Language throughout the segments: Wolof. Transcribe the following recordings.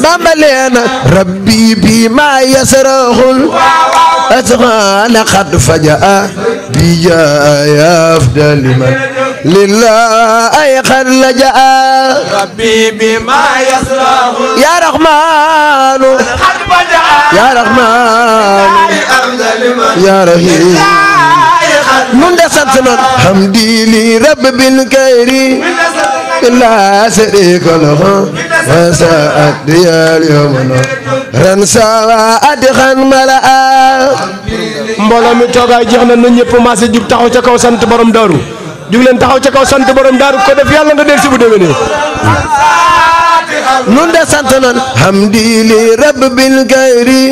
بامبلينا ربي بما يسره الأثقال قد فجأ بجاء أفضل من لله أي قد لجأ ربي بما يسره يا رحمن قد فجأ يا رحمن يا رحيم من سنتنا حمدي لرب بالكير لا شريك له وسعد يا اليوم رنسا أدخن ملأ mbooloo mi toogaay jeex na ñun ñëpp maase jug taxaw ca kaw sant borom daaru jug leen taxaw ca kaw sant borom daaru ko def yàlla nga del si bu déwénee nun de sant nan hamdi li rabbil kayri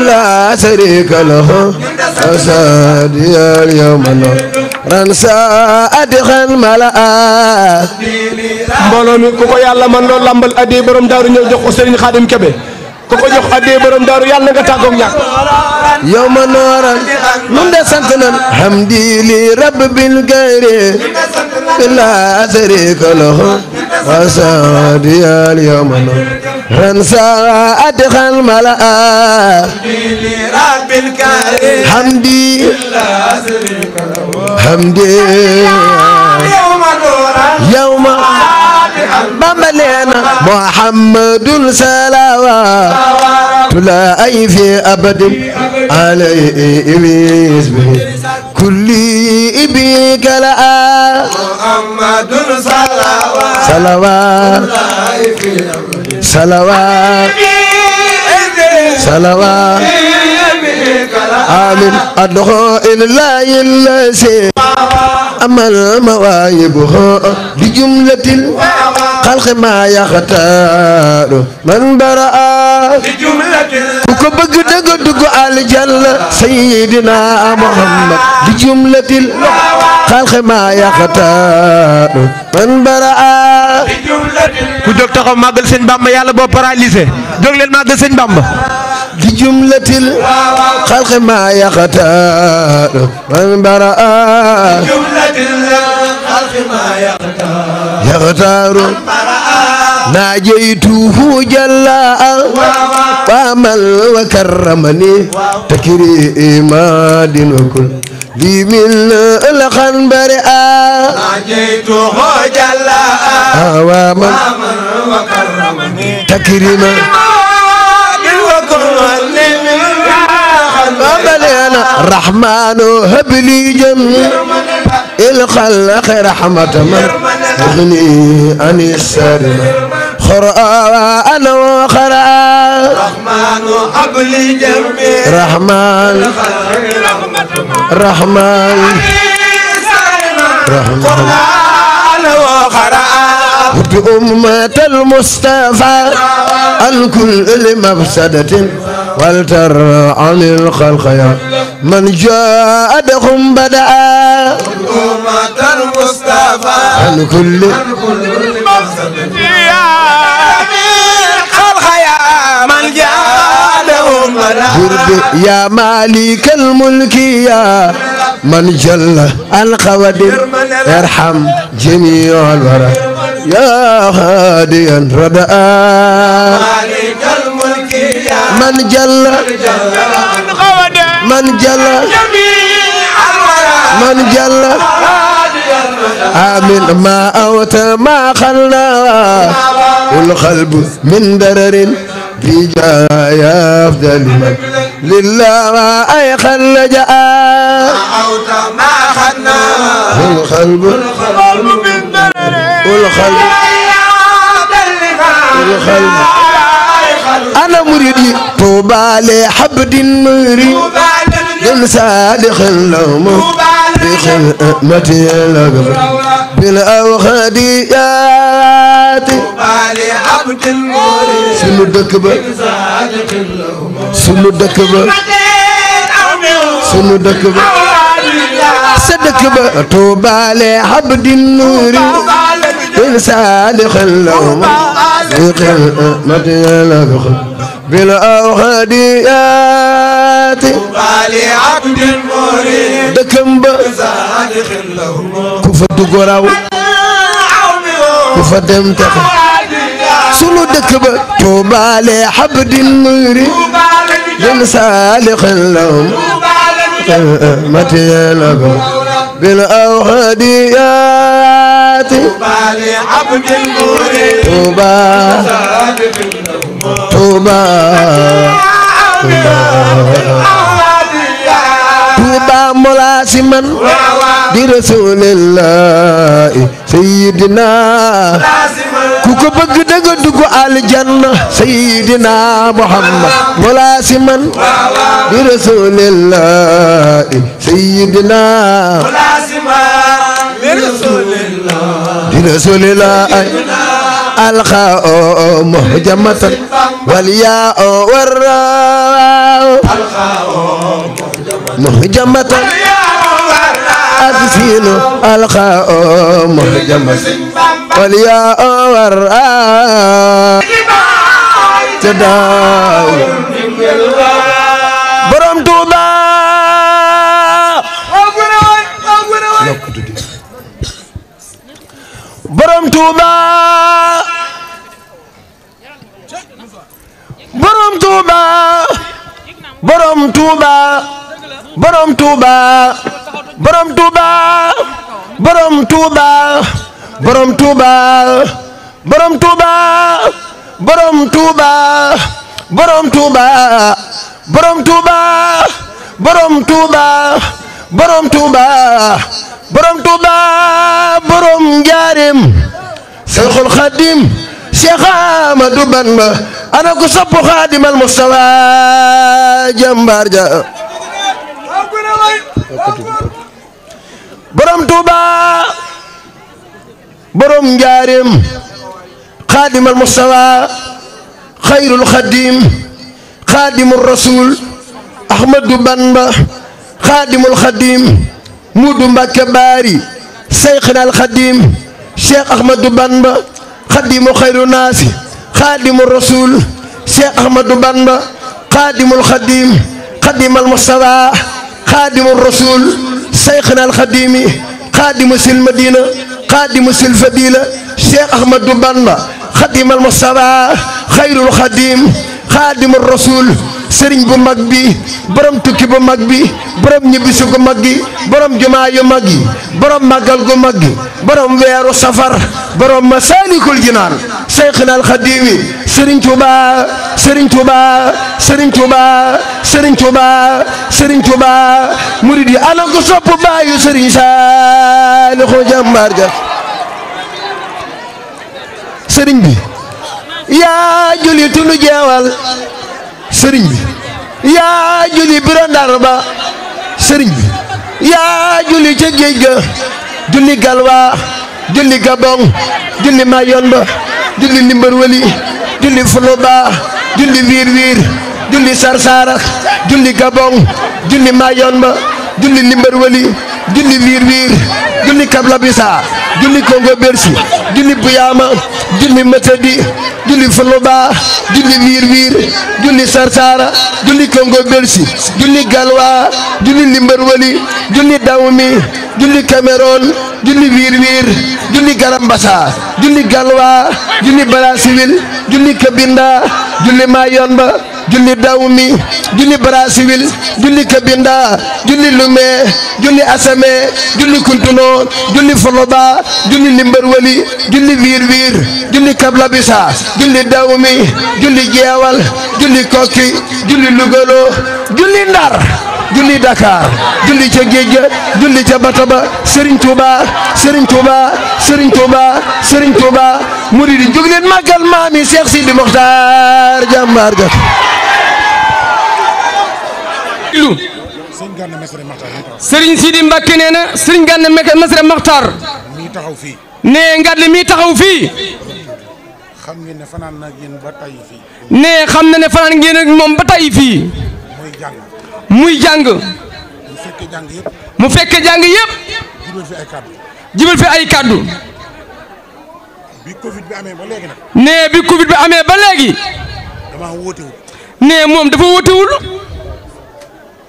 la sharika lahu asadi al yawma ransa adkhan malaa mbooloo mi ku ko yàlla man loo lambal adee borom daaru ñëw jox ko Serigne Khadim Kebe ku ko jox adee borom daaru yàlla nga tàggoog ñàkk yawma nooran nun de sant nan hamdi li rabbil kayri la sharika lahu asadi al yawma ransa adkhan malaa hamdi hamdi يوم بملينا محمد صلوات لا أي في أبد عليه باسمه كل بك لا محمد صلوات صلوات صلوات صلوات آمين أدعو إلى الله الذي أمل مواهبه بجملة الخلق ما يختار من برأ ku bëgg dëgg dugg aljanna sayyidina Muhammad بجملة الخلق ما يختار من برأ ku jóg taxaw màggal sëñ Bamba yàlla boo paralysé jóg leen màggal sëñ Bamba بجملة الخلق ما يختار من برأ يختار ناجيته جلاء وامل وكرمني تكريما دين وكل لي من الخنبر ناجيته جلاء وامل وكرمني تكريما الرحمن هب لي جميع الخلق رحمة من اغني عن السرمة قرآن وقرآن رحمن هب لي جميع رحمن رحمن قرآن وقرآن بأمة المصطفى عن كل مفسدة والتر عن الخلق يا من جاءدهم بدأ أمة المصطفى عن كل مفسدة الخلق يا من جاءدهم بدأ يا مالك الملك يا من جل القوادر ارحم جميع الورى يا هاديا رداء مالك الملك يا من جل من جل من جل آمين ما أوت ما خلنا والقلب من درر في جايا أفضل من لله أي خل جاء أوت ما خلنا والقلب من درر والقلب أنا مريدي طوبى لحبد مريد من صادق لهم بخدمتي الأقبل بالأوخديات عبد المريد سنو دكبة سنو دكبة سنو دكبة صدكبة طوبى لحبد مريد من صادق لهم بخدمتي الأقبل بالأوخديات عبد المريد دكمبة كفة قراو كفة دمتك sunu dëkk ba Tuuba li habdin muri din saalixin lahum matiyalakum bil awhadiyaati Tuuba Tuuba Tuuba mulasiman di rasulillahi sayyidina ku ko bëgg dëgg dugg aljanna sayyidina Muhammad mulasiman di rasulillahi sayyidina di rasulillahi alxaa muhjamatan wal yaa warra muhjamatan asinu alxaa muhjamatan wal yaa warra tadaaw borom Tuuba borom Tuuba borom Tuuba borom Tuuba borom Tuuba borom Tuuba borom Tuuba borom Tuuba borom Tuuba borom Tuuba borom Tuuba borom Tuuba borom Tuuba borom Tuuba borom Tuuba borom Njaareem Seexul Xaadim Seex Ahmadu Bamba ana ko sopp Xaadimal Mustafa jàmbaar ja borom Tuuba borom Njaareem Xaadimal Mustafa xayrul Xaadim Xaadimul Rasuul Ahmadu Bamba Xaadimul Xaadim Mudu Mbàkke Baari Seyxinal Xaadim Cheikh Ahmadu Bamba Xaadimu xayru naasi Xaadimul Rasuul Cheikh Ahmadu Bamba Xaadimul Xaadim Xaadimal Mustafa Xaadimul Rasuul Seyxinal Xaadimi Xaadimu sil Madina Xaadimu sil Fadila Cheikh Ahmadu Bamba Xaadimal Mustafa xayrul Xaadim Xaadimul Rasuul sëriñ bu mag bi borom tukki bu mag bi borom ñibbisi gu mag gi borom jumaa yu mag yi borom màggal gu mag gi borom weeru safar borom Masaalikul Jinaan Seyxinal Xaadimi sëriñ Tuuba sëriñ Tuuba sëriñ Tuuba sëriñ Tuuba sëriñ Tuuba murid yi ana ko sopp baayu sëriñ Saalihu jàmbaar ja sëriñ bi yaa juli tunu jeewal sëriñ bi yaa juli biro Ndar ba sëriñ bi yaa juli ca géej ga julli galwa julli gabon julli mayomba julli ndimbar wali julli fuluba julli wiir wiir julli sarsara julli gabon julli mayomba julli ndimbar wali julli wiir wiir julli kablabisa julli kongo bersi julli buyama julli matadi julli fuluba julli wiir wiir julli sarsara julli kongo bersi julli galwa julli ndimbar wali julli dawmi julli Cameroon julli wiir wiir julli garambasa julli galwa julli Brazzaville julli Kabinda julli Mayomba julli dawmi julli Brazzaville julli Kabinda julli Lomé julli Assamé julli Kuntuno julli Foloba julli ndimbar wali julli wiir wiir julli kablabisa julli dawmi julli jeewal julli kokki julli lugalo julli Ndar julli Dakar julli ca géej ga julli ca bataba Serigne Touba Serigne Touba Serigne Touba Serigne Touba murid yi jóg leen màggal maami Cheikh Sidi Mokhtar jàmbaar ga Serigne Sidi Mbacke nee na Serigne Gana Messere Mokhtar nee Ngalla mi taxaw fii xam ngeen ne fanaan na ngeen ba tay fii nee xam na ne fanaan ngeen ak moom ba tay fii muy jàng mu fekke jàng yëpp jibal fi ay kaddu bi Covid bi amee ba léegi nag nee bi Covid bi amee ba léegi dama wóotewul nee moom dafa wóotewul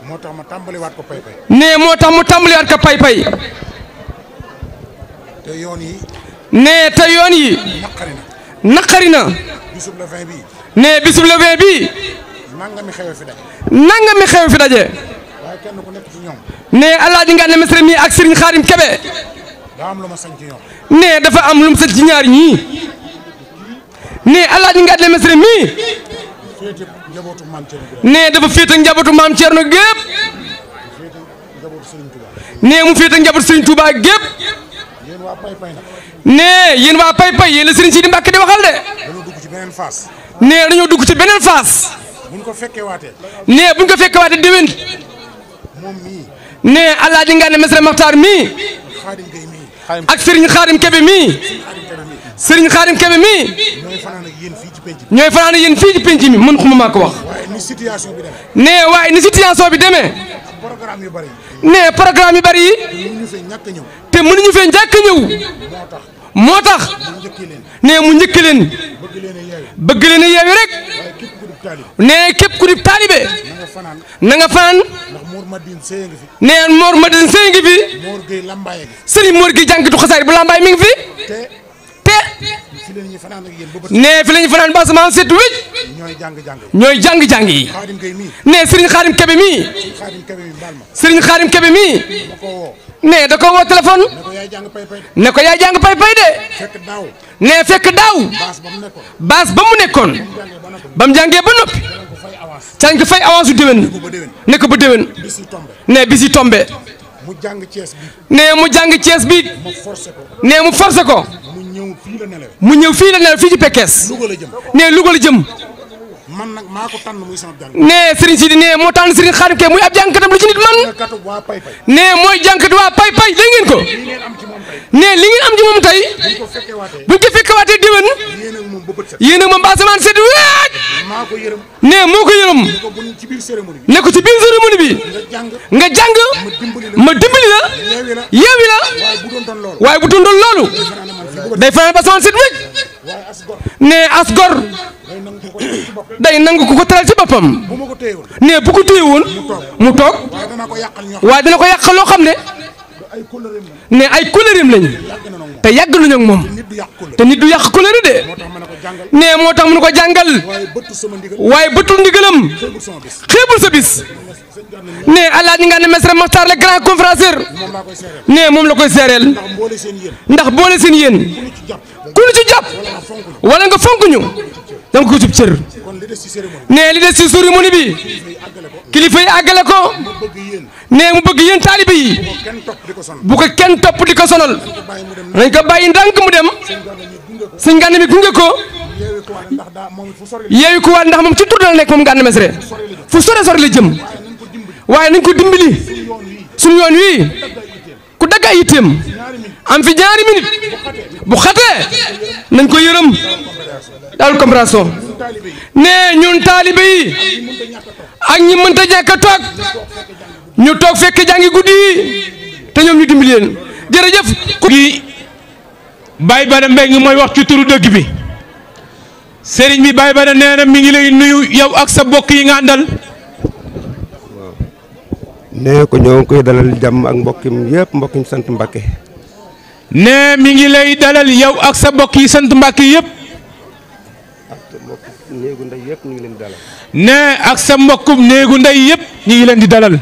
moo tax ma tàmbaliwaat ko pay-pay nee moo tax mu tàmbaliwaat ko pay-pay te yoon yi nee te yoon yi naqari naqari na. bisub le 20 bii. ne bisub le 20 bii. nangami xew fi daje. nangami xew fi daje. waaye kenn ku nekk ci ñoom. ne Alaaji Ngane Mesere mi ak Serigne Khadim Kebe. daa am lu ma sañ ci ñoom. ne dafa am lu mu sañ ci ñaar ñii. ne Alaaji Ngane Mesere mi. féete njabootu maam Thierno. ne dafa féete njabootu maam Thierno gépp. féete njabootu Serigne Touba. ne mu féete njabootu Serigne Touba gépp. yéen waa Pay Pay nag. ne yéen waa Pay Pay yéen la Serigne Sidi Mbacke di waxal de. dañoo dugg ci beneen phase. ne dañoo dugg ci beneen phase. buñ ko fekkee waatee. ne buñ ko fekkee waatee déwén. moom mii. ne Alaaji Ngane Mesere Maxtaar mii. Xaadim Gay mii. ak Serigne Khadim Kebe mii. Serigne Khadim Kebe mii. ñooy fanaan ak yéen fii ci penc bi. ñooy fanaan yéen fii ci penc mi mën xuma maa ko wax. waaye ni situation bi demee. ne waaye ni situation bi demee. programme yu bari. ne programme yu bari yi. mënuñu fee ñàkk a ñëw. te mënuñu fee njëkk a ñëw. moo tax. mu njëkkee leen. ne mu njëkk leen. bëgg leen a yeewi. bëgg leen a yeewi rek. waaye képp ku dib taalibe. ne képp ku di taalibe. na nga fanaan. na nga fanaan. ndax Mor Madine Seye ngi fi. ne Mor Madine Seye ngi fi. Mor Gueye Lambaye ngi. Serigne Mor gi jànkatu xasaay bu Lambaay mi ngi fi. te. fi leen ñu fanaan ak yéen ba bët. ne fi la ñu fanaan ba sama set wécc. ñooy jàng-jàng. ñooy jàng-jàng yi. Xaadim Gay mii. ne Serigne Khadim Kebe mii. Xaadim Kebe mi baal ma. Serigne Khadim Kebe mii. ma ko woo. ne da ko woo téléphone. ne ko yaay jàng Pay Pay. ne ko yaay jàng Pay Pay de. fekk daaw. ne fekk daaw. baas ba mu nekkoon. baas ba mu nekkoon. ba mu jàngee ba noppi. danañ ko fay avance. cañ ko fay avance su déwén. ba déwén. ne ko ba déwén. bis yi tombé. ne bis yi tombé. mu jàng Thiès bi. ne mu jàng Thiès bi. ma forcé ko. ne mu forcé ko. mu ñëw fii la nelewe. mu ñëw fii la ne fii ci Pekes. Louga la jëm. ne Louga la jëm. man nag maa ko tànn muy sama jàng. ne Serigne Sidi ne moo tànn Serigne Khadim Kebe muy ab jàngkatam lu ci nit man. katu waa Pay Pay. ne mooy jàngkat waa Pay Pay dégg ngeen ko. li ngeen am ci moom tey. ne li ngeen am ci moom tey. buñ ko fekkee waatee. buñ ko fekkewaatee déwén. yéen ak moom ba bët set. yéen ak moom ba asamaan set weej. maa ko yërëm. ne moo ko yërëm. ko bu ñu ci biir cérémonie bi. ne ko ci biir cérémonie bi. nga jàng. nga jàng. ma dimbali la. yeewi la. yeewi la. waaye bu doon doon loolu. waaye bu doon doon loolu. day fanaan ba asamaan set weej. waaye as gor. ne as gor. day nangu ko ci bopp. day nangu ku ko teral ci boppam. bu ma ko téye woon. ne bu ko téye woon. mu toog. waaye danaa ko yàqal ñoo waaye dana ko yàq loo xam ne. ay kóllëreem la. ne ay kóllëreem lañ. yàgg na moom. te yàgg nañu ak moom. nit du yàq kóllëre. te nit du yàq kóllëre de. moo tax ma ne ko jàngal. ne moo tax mu ne ko jàngal. waaye bëttu sama ndigal. waaye bëtul ndigalam. xeebul sama bis. xeebul sa bis. ne Alaaji Ngane Mesere Maxtaar le grand conférencier. moom laa koy seereel. ne moom la koy seereel. ndax mboole seen yéen. ndax boole seen yéen. ku ñu ci jàpp. ku ñu ci jàpp. wala nga fonk ñu. wala nga fonk ñu. danga ko jub cër. kon li des ci cérémonie. ne li des ci cérémonie bi. bi àggale ko. kilifa yi àggale ko. ma bëgg yéen. ne mu bëgg yéen taalibe yi. ko kenn topp di ko sonal. bu ko kenn topp di ko sonal. ko bàyyi mu dem. nañ ko bàyyi ndànk mu dem. seen gàllankoor ñu gunge ko. sëñ Ngane mi gunge ko. yeewi ko wala ndax daa moom it fu sori la. yeeyu ko waat ndax moom ci tur la nekk moom Ngane Mesere. fu sore sore la jëm. waaye nañ ko dimbali. suñu yoon wii. ku dagg ay yitteem. am fi ñaari minute. bu xatee. nañ ko yërëm. daal compréhension. ne ñun taalibe yi. ak ñi mënta ñàkk a toog. ñu toog fekk jàngi guddi yi. te ñoom ñu dimbali leen. jërëjëf. gi Baye Bada Mbengue mooy wax ci turu dëkk bi sëriñ bi Baye Bada nee na mi ngi lay nuyu yow ak sa mbokk yi nga àndal. nee ko ñoo ngi koy dalal jàmm ak mbokkim yëpp mbokkim sant Mbacke. nee mi ngi lay dalal yow ak sa mbokk yi sant Mbacke yëpp. ak mbokk néegu ndey yëpp ñu ngi leen di dalal. nee ak sa mbokkum néegu ndey yëpp ñu ngi leen di dalal.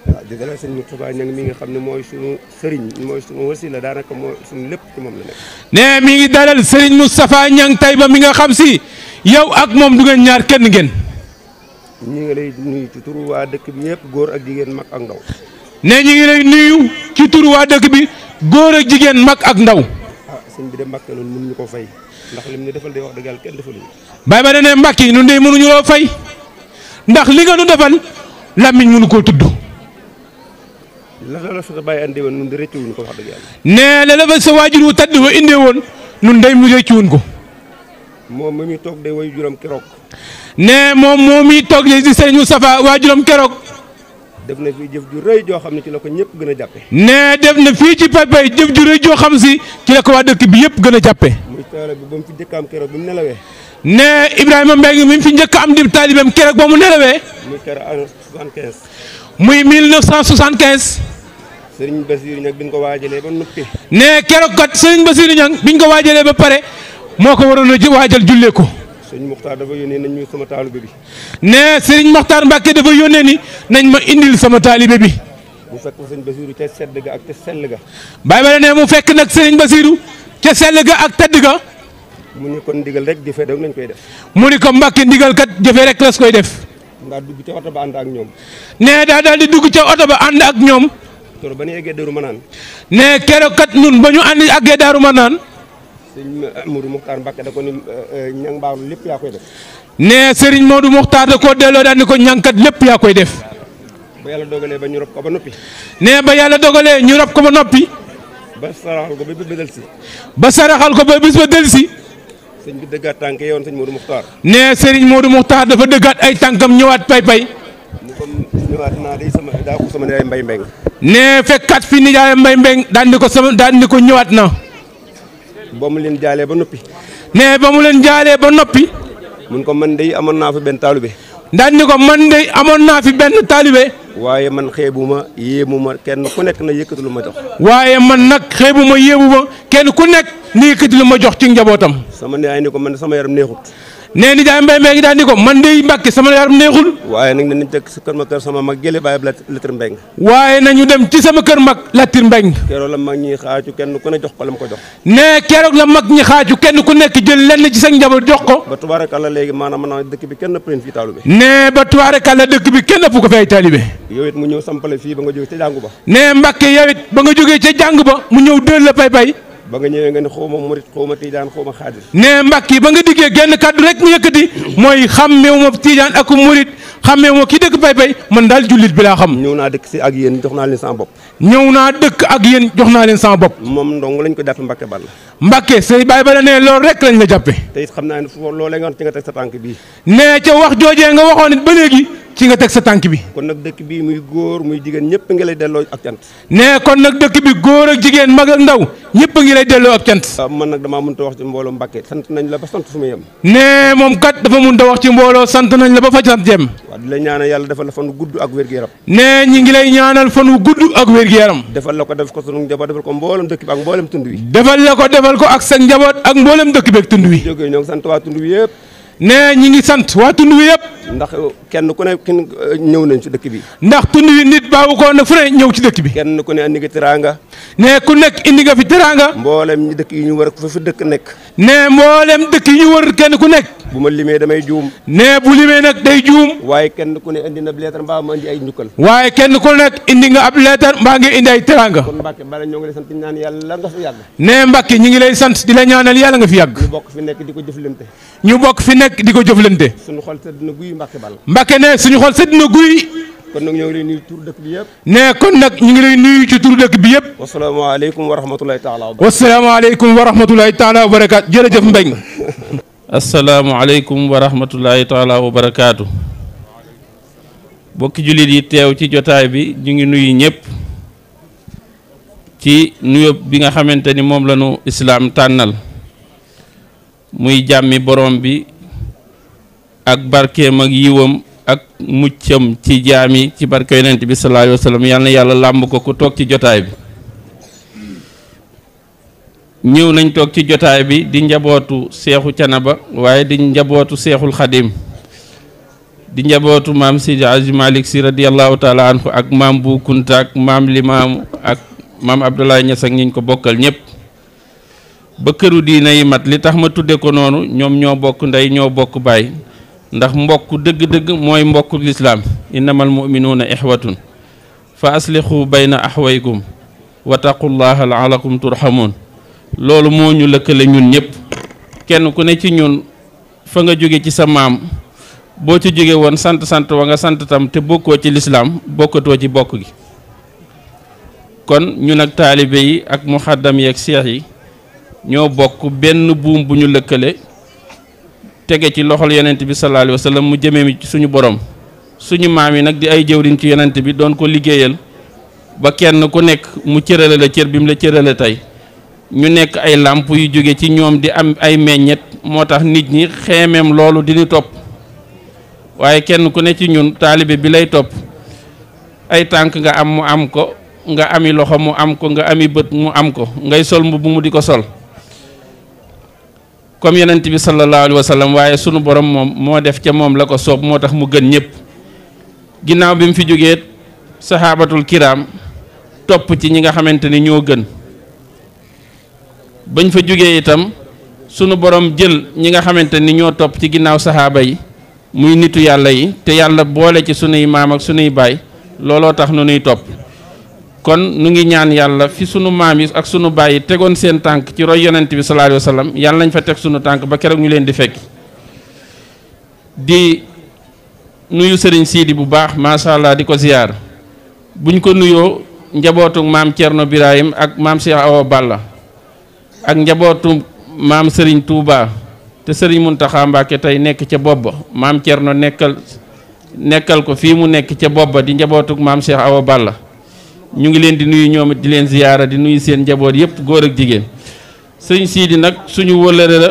waaw di dalal sëñ Moustapha Niang mi nga xam ne mooy sunu sëriñ mooy sunu wasila daanaka mooy sunu lépp ci moom la nekk. nee mi ngi dalal Serigne Moustapha Niang Taïba mi nga xam si yow ak moom du ngeen ñaar kenn ngeen. ñi ngi lay nuyu ci turu waa dëkk bi yëpp góor ak jigéen mag ak ndaw. nee ñi ngi lay nuyu ci turu waa dëkk bi góor ak jigéen mag ak ndaw. ah sëñ bi de Mbacke loolu mënuñu ko fay ndax lim ñu defal day wax dëgg yàlla kenn defaluñu. Baye Bada ne Mbacke yi ñun de mënuñu loo fay ndax li nga nu defal làmmiñ mënu koo tudd. la la fa bàyyi andi woon ñun de rëccuwuñu ko wax dëgg yàlla. nee la la fa sa waajur wu tàdd wa indee woon ñun day mu rëccuwuñ ko. moom mi muy toog day woy juróom keroog. nee moom moo miy toog di Serigne Moustapha waajuram keroog. def na fi jëf ju rëy joo xam ne ci la ko ñëpp gën a jàppe. nee def na fii ci Pay Pay jëf ju rëy joo xam si ci la ko waa dëkk bi yëpp gën a jàppe. muy taale bi ba mu fi njëkkaam keroog bi mu nelawee. nee Ibrahima Mbengue mi fi njëkk am di taalibeem keroog ba mu nelawee. muy keroog 75. muy 1975. Serigne Bassirou Niang bi ñu ko waajalee ba noppi. nee keroog kat Serigne Bassirou Niang biñ ko waajalee ba pare moo ko waroon a waajal jullee ko. sëñ Mokhtar dafa yónnee nañ ñu sama taalibe bi. ne Serigne Mokhtar Mbacke dafa yónnee ni nañ ma indil sama taalibe bi. mu fekk sëñ Basiru ca sedd ga ak ca sell ga. Baye Bada ne mu fekk nag Serigne Basiru ca sell ga ak tedd ga. mu ni kon ndigal rek jëfee rek lañ koy def. mu ni ko Mbacke ndigal kat jëfee rek las koy def. ndaa dugg ca oto ba ànd ak ñoom. ne daal di dugg ca oto ba ànd ak ñoom. keroog ba ñu eggee Daaru Manaan. ne keroog kat ñun ba ñu ànd àggee Daaru Manaan. sëñ Modou Mokhtar Mbacke da ko ni ñang mbaalu lépp yaa koy def. ne Serigne Modou Mokhtar da koo delloo daal ni ko ñànkat lépp yaa koy def. ba yàlla dogalee ba ñu rob ko ba noppi. ne ba yàlla dogalee ñu rob ko ba noppi. ba saraxal ko ba bis ba del si. ba saraxal ko ba bis ba del si. sëñ bi dëggaat tànk yoon sëñ Modou Mokhtar. ne Serigne Modou Mokhtar dafa dëggaat ay tànkam ñëwaat pay-pay. mu ko ñëwaat naa day sama daa ko sama nijaay mbay mbeng. ne fekkat fi nijaay mbay mbeng daan ni ko sama daan ni ko ñëwaat na. ba mu leen jaalee ba noppi. ne ba mu leen jaalee ba noppi. mun ko man day amoon naa fa benn taalibe. daan ni ko man de amoon naa fi benn taalibe. waaye man xeebuma yéemuma kenn ku nekk na yëkkati lu ma jox. waaye man nag xeebuma yéemuma kenn ku nekk ni yëkkati lu ma jox ci njabootam. sama nijaay ni ko man sama yaram neexut. nee nijaay mbay mbay gi daan ni ko man de Mbàkke sama yaram neexul. waaye nag nañu teg sa kër sama mag jële bàyyi Latir Mbeng. waaye nañu dem ci sama kër mag Latir Mbeng. keroog la mag ñi xaaju kenn ku ne jox ko la mu ko jox. nee keroog la mag ñi xaaju kenn ku nekk jël lenn ci sa njaboot jox ko. ba tubaarakàlla léegi maanaam dëkk bi kenn ëpp leen fii taalibe. nee ba tubaarakàlla dëkk bi kenn ëpp ko fi ay taalibe. yow it mu ñëw sampale fii ba nga jógee ca jàngu ba. nee Mbàkke yow it ba nga jógee ca jàng ba mu ñëw dël la pay-pay. ba nga ñëwee nga ne xaw ma murit xaw ma tiijaan xaw ma xaadir. nee Mbàkke ba nga diggee genn kàddu rek mu yëkkati mooy xàmmeewu ma tiijaan ak murit xàmmeewu ma ki dëkk pay-pay man daal jullit bi laa xam. ñëw naa dëkk si ak yéen jox naa leen sama bopp. ñëw naa dëkk ak yéen jox naa leen sama bopp. moom ndong lañ ko jàppe Mbacke Balla. Mbàkke say Baye Bada ne loolu rek lañ la jàppe. te it xam naa ne foofu loolee nga wax ci nga teg sa tànk bii. nee ca wax joojee nga waxoon it ba léegi ci nga teg sa tànk bi. kon nag dëkk bii muy góor muy jigéen ñëpp ngi lay delloo ak cant. nee kon nag dëkk bi góor ak jigéen mag ak ndaw ñëpp a ngi lay delloo ak cant. man nag damaa mënut a wax ci mbooloo Mbacke sant nañ la ba sant fu mu yem. nee moom kat dafa mënut a wax ci mbooloo sant nañ la ba fa sant jëm. waaw di la ñaanal yàlla defal la fan wu gudd ak wér-gu-yaram. nee ñi ngi lay ñaanal fan wu gudd ak wér-gu-yaram. defal la ko def ko sunu njaboot defal ko mboolem dëkk bi ak mboolem tund wi. defal la ko defal ko ak sa njaboot ak mboolem dëkk bi ak tund wi. jógee ñoo ngi sant waa tund wi yëpp. nee ñi ngi sant waa tund wi yëpp. ndax kenn ku ne ñëw nañ ci dëkk bi. ndax tund wi nit baawu ko na fu ne ñëw ci dëkk bi. kenn ku ne andi nga teraanga. nee ku nekk indi nga fi teraanga. mboolem ñi dëkk yi ñu war fa fi dëkk nekk. nee mboolem dëkk yi ñu wër kenn ku nekk. bu ma limee damay juum. nee bu limee nag day juum. waaye kenn ku ne indi na leetar mbaa ma indi ay njukkal. waaye kenn ku nekk indi nga ab leetar mbaa nga indi ay teraanga. kon Mbacke Balla ñoo ngi lay sant ñaan yàlla nga fi yàgg. nee Mbacke ñi ngi lay sant di la ñaanal yàlla nga fi yàgg. ñu bokk fi nekk di ko jëflante. ñu bokk fi nekk di ko jëflante. suñu xol sedd na guy Mbacke Balla. Mbacke ne suñu xol sedd na guy. kon nag ñoo ngi lay nuyu tur dëkk bi yëpp. nee kon nag ñu ngi lay nuyu ci turu dëkk bi yëpp. wasalaamaaleykum wa rahmatulahi taala wa barakaatu. wasalaamaaleykum wa rahmatulahi taala wa barakaatu jërëjëf Mbengue. asalaamualeykum wa rahmatulahi taala wa barakaatu. bokki jullit yi teew ci jotaay bi ñu ngi nuyu ñëpp ci nuyoo bi nga xamante ni moom la ñu islaam tànnal muy jàmmi borom bi ak barkeem ak yiwam ak muccam ci jaam yi ci barke yonent bi sallallahu alayhi wa sallam yal na yàlla làmb ko ku toog ci jotaay bi. ñëw nañ toog ci jotaay bi di njabootu seexu canaba waaye di njabootu seexul xadim di njabootu maam Sidi Aji Malick si radiyallahu taala anhu ak maam Bu Kunta ak maam Limaamu ak maam Abdoulaye Niass ak ñiñ ko bokkal ñëpp ba këru diina yi mat li tax ma tudde ko noonu ñoom ñoo bokk ndey ñoo bokk baay ndax mbokk dëgg-dëgg mooy mbokku lislaam innamal muminuuna ixwatun fa aslixu bayna axwaykum wattaqullaha laalakum turhamun loolu moo ñu lëkkale ñun ñëpp kenn ku ne ci ñun fa nga jóge ci sa maam boo ci jóge woon sant wa nga sant tam te bokkoo ci lislaam bokkatoo ci bokk gi kon ñun ak taalibe yi ak muxaddam yi ak seex yi ñoo bokk benn buum bu ñu lëkkale tege ci loxol yonent bi sallallahu alayhi wa sallam mu jëmee ci suñu borom suñu maam yi nag di ay jëwriñ ci yonent bi doon ko liggéeyal ba kenn ku nekk mu cërale la cër bi mu la cërale tey ñu nekk ay làmp yu jóge ci ñoom di am ay meññet moo tax nit ñi xeemeem loolu di ñu topp waaye kenn ku ne ci ñun taalibe bi lay topp ay tànk nga am mu am ko nga ami loxo mu am ko nga ami bët mu am ko ngay sol mbubb mu di ko sol comme yonent bi sallallahu alayhi wa sallam waaye sunu borom moom moo def ca moom la ko soob moo tax mu gën ñëpp ginnaaw bi mu fi jógee saxaabatul kiraam topp ci ñi nga xamante ni ñoo gën bañ fa jógee itam sunu borom jël ñi nga xamante ni ñoo topp ci ginnaaw saxaaba yi muy nitu yàlla yi te yàlla boole ci sunuy maam ak sunuy baay looloo tax nu nuy topp kon nu ngi ñaan yàlla fi sunu maam yi ak sunu baay yi tegoon seen tànk ci roy yonent bi sallallahu alayhi wa sallam yàlla nañ fa teg sunu tànk ba keroog ñu leen di fekk di nuyu sëriñ Siidi bu baax macha allah di ko ziyaar buñ ko nuyoo njabootu maam Thierno Birahim ak maam Cheikh Awa Balla ak njabootu maam Serigne Touba te Serigne Mountakha Mbacké tey nekk ca bopp ba maam Thierno nekkal ko fii mu nekk ca bopp ba di njabootu maam Cheikh Awa Balla ñu ngi leen di nuyu ñoom it di leen ziyaara di nuyu seen njaboot yëpp góor ak jigéen sëñ Siidi nag suñu wëllëre la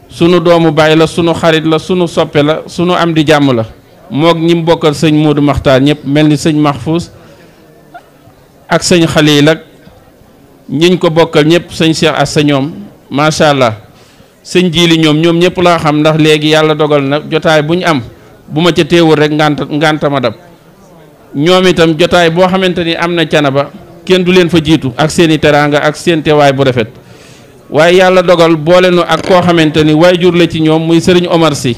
sunu doomu baay la sunu xarit la sunu soppe la sunu am di jàmm la moog ñi mu bokkal sëñ Modou Makhtar ñëpp mel ni sëñ Mahfouz ak sëñ Khalil ak ñiñ ko bokkal ñëpp sëñ Cheikh Assa ñoom macha allah sëñ Jili ñoom ñëpp laa xam ndax léegi yàlla dogal na jotaay bu ñu am bu ma ca teewul rek ngànta ma dab ñoom itam jotaay boo xamante ni am na Canaba kenn du leen fa jiitu ak seeni teraanga ak seen teewaay bu rafet waaye yàlla dogal boole nu ak koo xamante ni waajur la ci ñoom muy sëriñ Omar Sy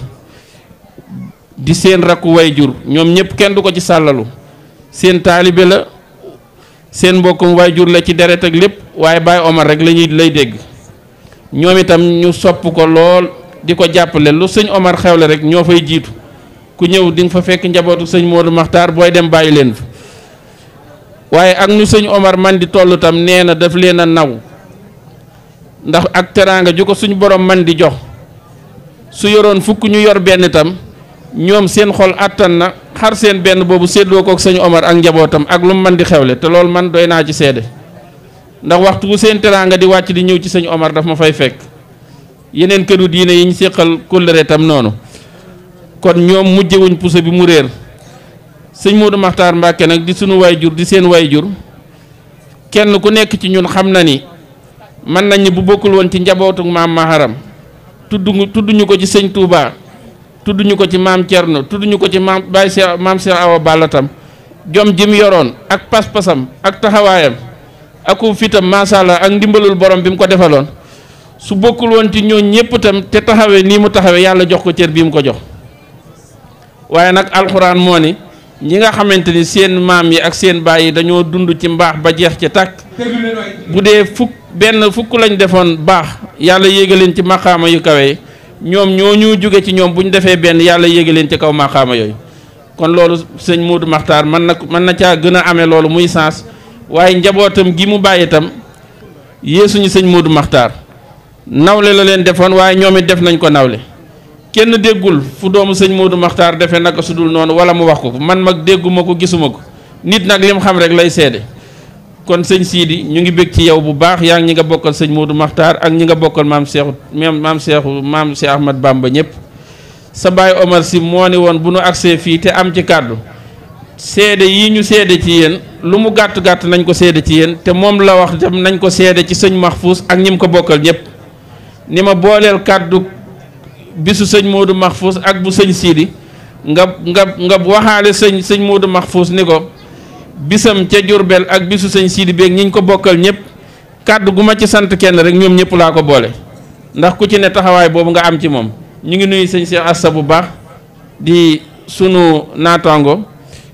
di seen rakku waajur ñoom ñëpp kenn du ko ci sàllalu seen taalibe la seen mbokkum waajur la ci deret ak lépp waaye Baye Omar rek lay dégg ñoom itam ñu sopp ko lool di ko jàppale lu sëñ Omar xewle rek ñoo fay jiitu ku ñëw di nga fa fekk njabootu sëñ Modou Makhtar booy dem bàyyi leen fa waaye ak nu sëñ Omar man di toll tam nee na daf leen a naw ndax ak teraanga ju ko suñu borom man di jox su yoroon fukk ñu yor benn tam ñoom seen xol attan na xar seen benn boobu séddoo kook sëñ Omar ak njabootam ak lu mu man di xewle te loolu man doy naa ci seede ndax waxtu bu seen teraanga di wàcc di ñëw ci sëñ Omar daf ma fay fekk yeneen këru diine yi ñu séqal kóllëre tam noonu kon ñoom mujjewuñ puso bi mu réer sëñ Modou Makhtar Mbacké nag di sunu wayjur di seen wayjur kenn ku nekk ci ñun xam na ni mën nañ bu bokkul woon ci njabootu maam Maharam tudduñu ko ci sëñ Touba tudduñu ko ci maam Thierno tudduñu ko ci maam Baye Cheikh maam Cheikh Awa Balla tam jom ji mu yoroon ak pas-pasam ak taxawaayam aku fitam macha allah ak ndimbalul borom bi mu ko defaloon su bokkul woon ci ñooñ ñëpp tam te taxawee nii mu taxawee yàlla jox ko cër bii mu ko jox waaye nag alxuraan moo ni ñi nga xamante ni seen maam yi ak seen baay yi dañoo dund ci mbaax ba jeex ci tàkk bu dee fukk lañ defoon baax yàlla yéega leen ci maqaama yu kawe ñoom ñoo ñu jóge ci ñoom bu ñu defee benn yàlla yéega leen ci kaw maqaama yooyu kon loolu sëñ Modou Makhtar mën na caa gën a amee loolu muy sens waaye njabootam gi mu bàyyi itam yeesuñu sëñ Modou Makhtar nawle la leen defoon waaye ñoom it def nañ ko nawle kenn déggul fu doomu sëñ Modou Makhtar defee naka su dul noonu wala mu wax ko man mag dégguma ko gisuma ko nit nag lim xam rek lay seede kon sëñ Siidi ñu ngi bég ci yow bu baax yaa ngi ñi nga bokkal sëñ Modou Makhtar ak ñi nga bokkal maam Cheikh Ahmad Bamba ñëpp sa baay Omar Sy moo ni woon bu nu agsee fii te am ci kàddu seede yi ñu seede ci yéen lu mu gàtt-gàtt nañ ko seede ci yéen te moom la wax tam nañ ko seede ci sëñ Mahfouz ak ñi mu ko bokkal ñëpp ni ma booleel kàddu bisu sëñ Modou Mahfouz ak bu sëñ Siidi nga waxaale sëñ Modou Mahfouz ni ko bisam ca Jurbel ak bisu sëñ Siidi beeg ñi ñu ko bokkal ñëpp kàddu gu ma ci sant kenn rek ñoom ñëpp laa ko boole ndax ku ci ne taxawaay boobu nga am ci moom ñu ngi nuyu sëñ Cheikh Assa bu baax di sunu naataango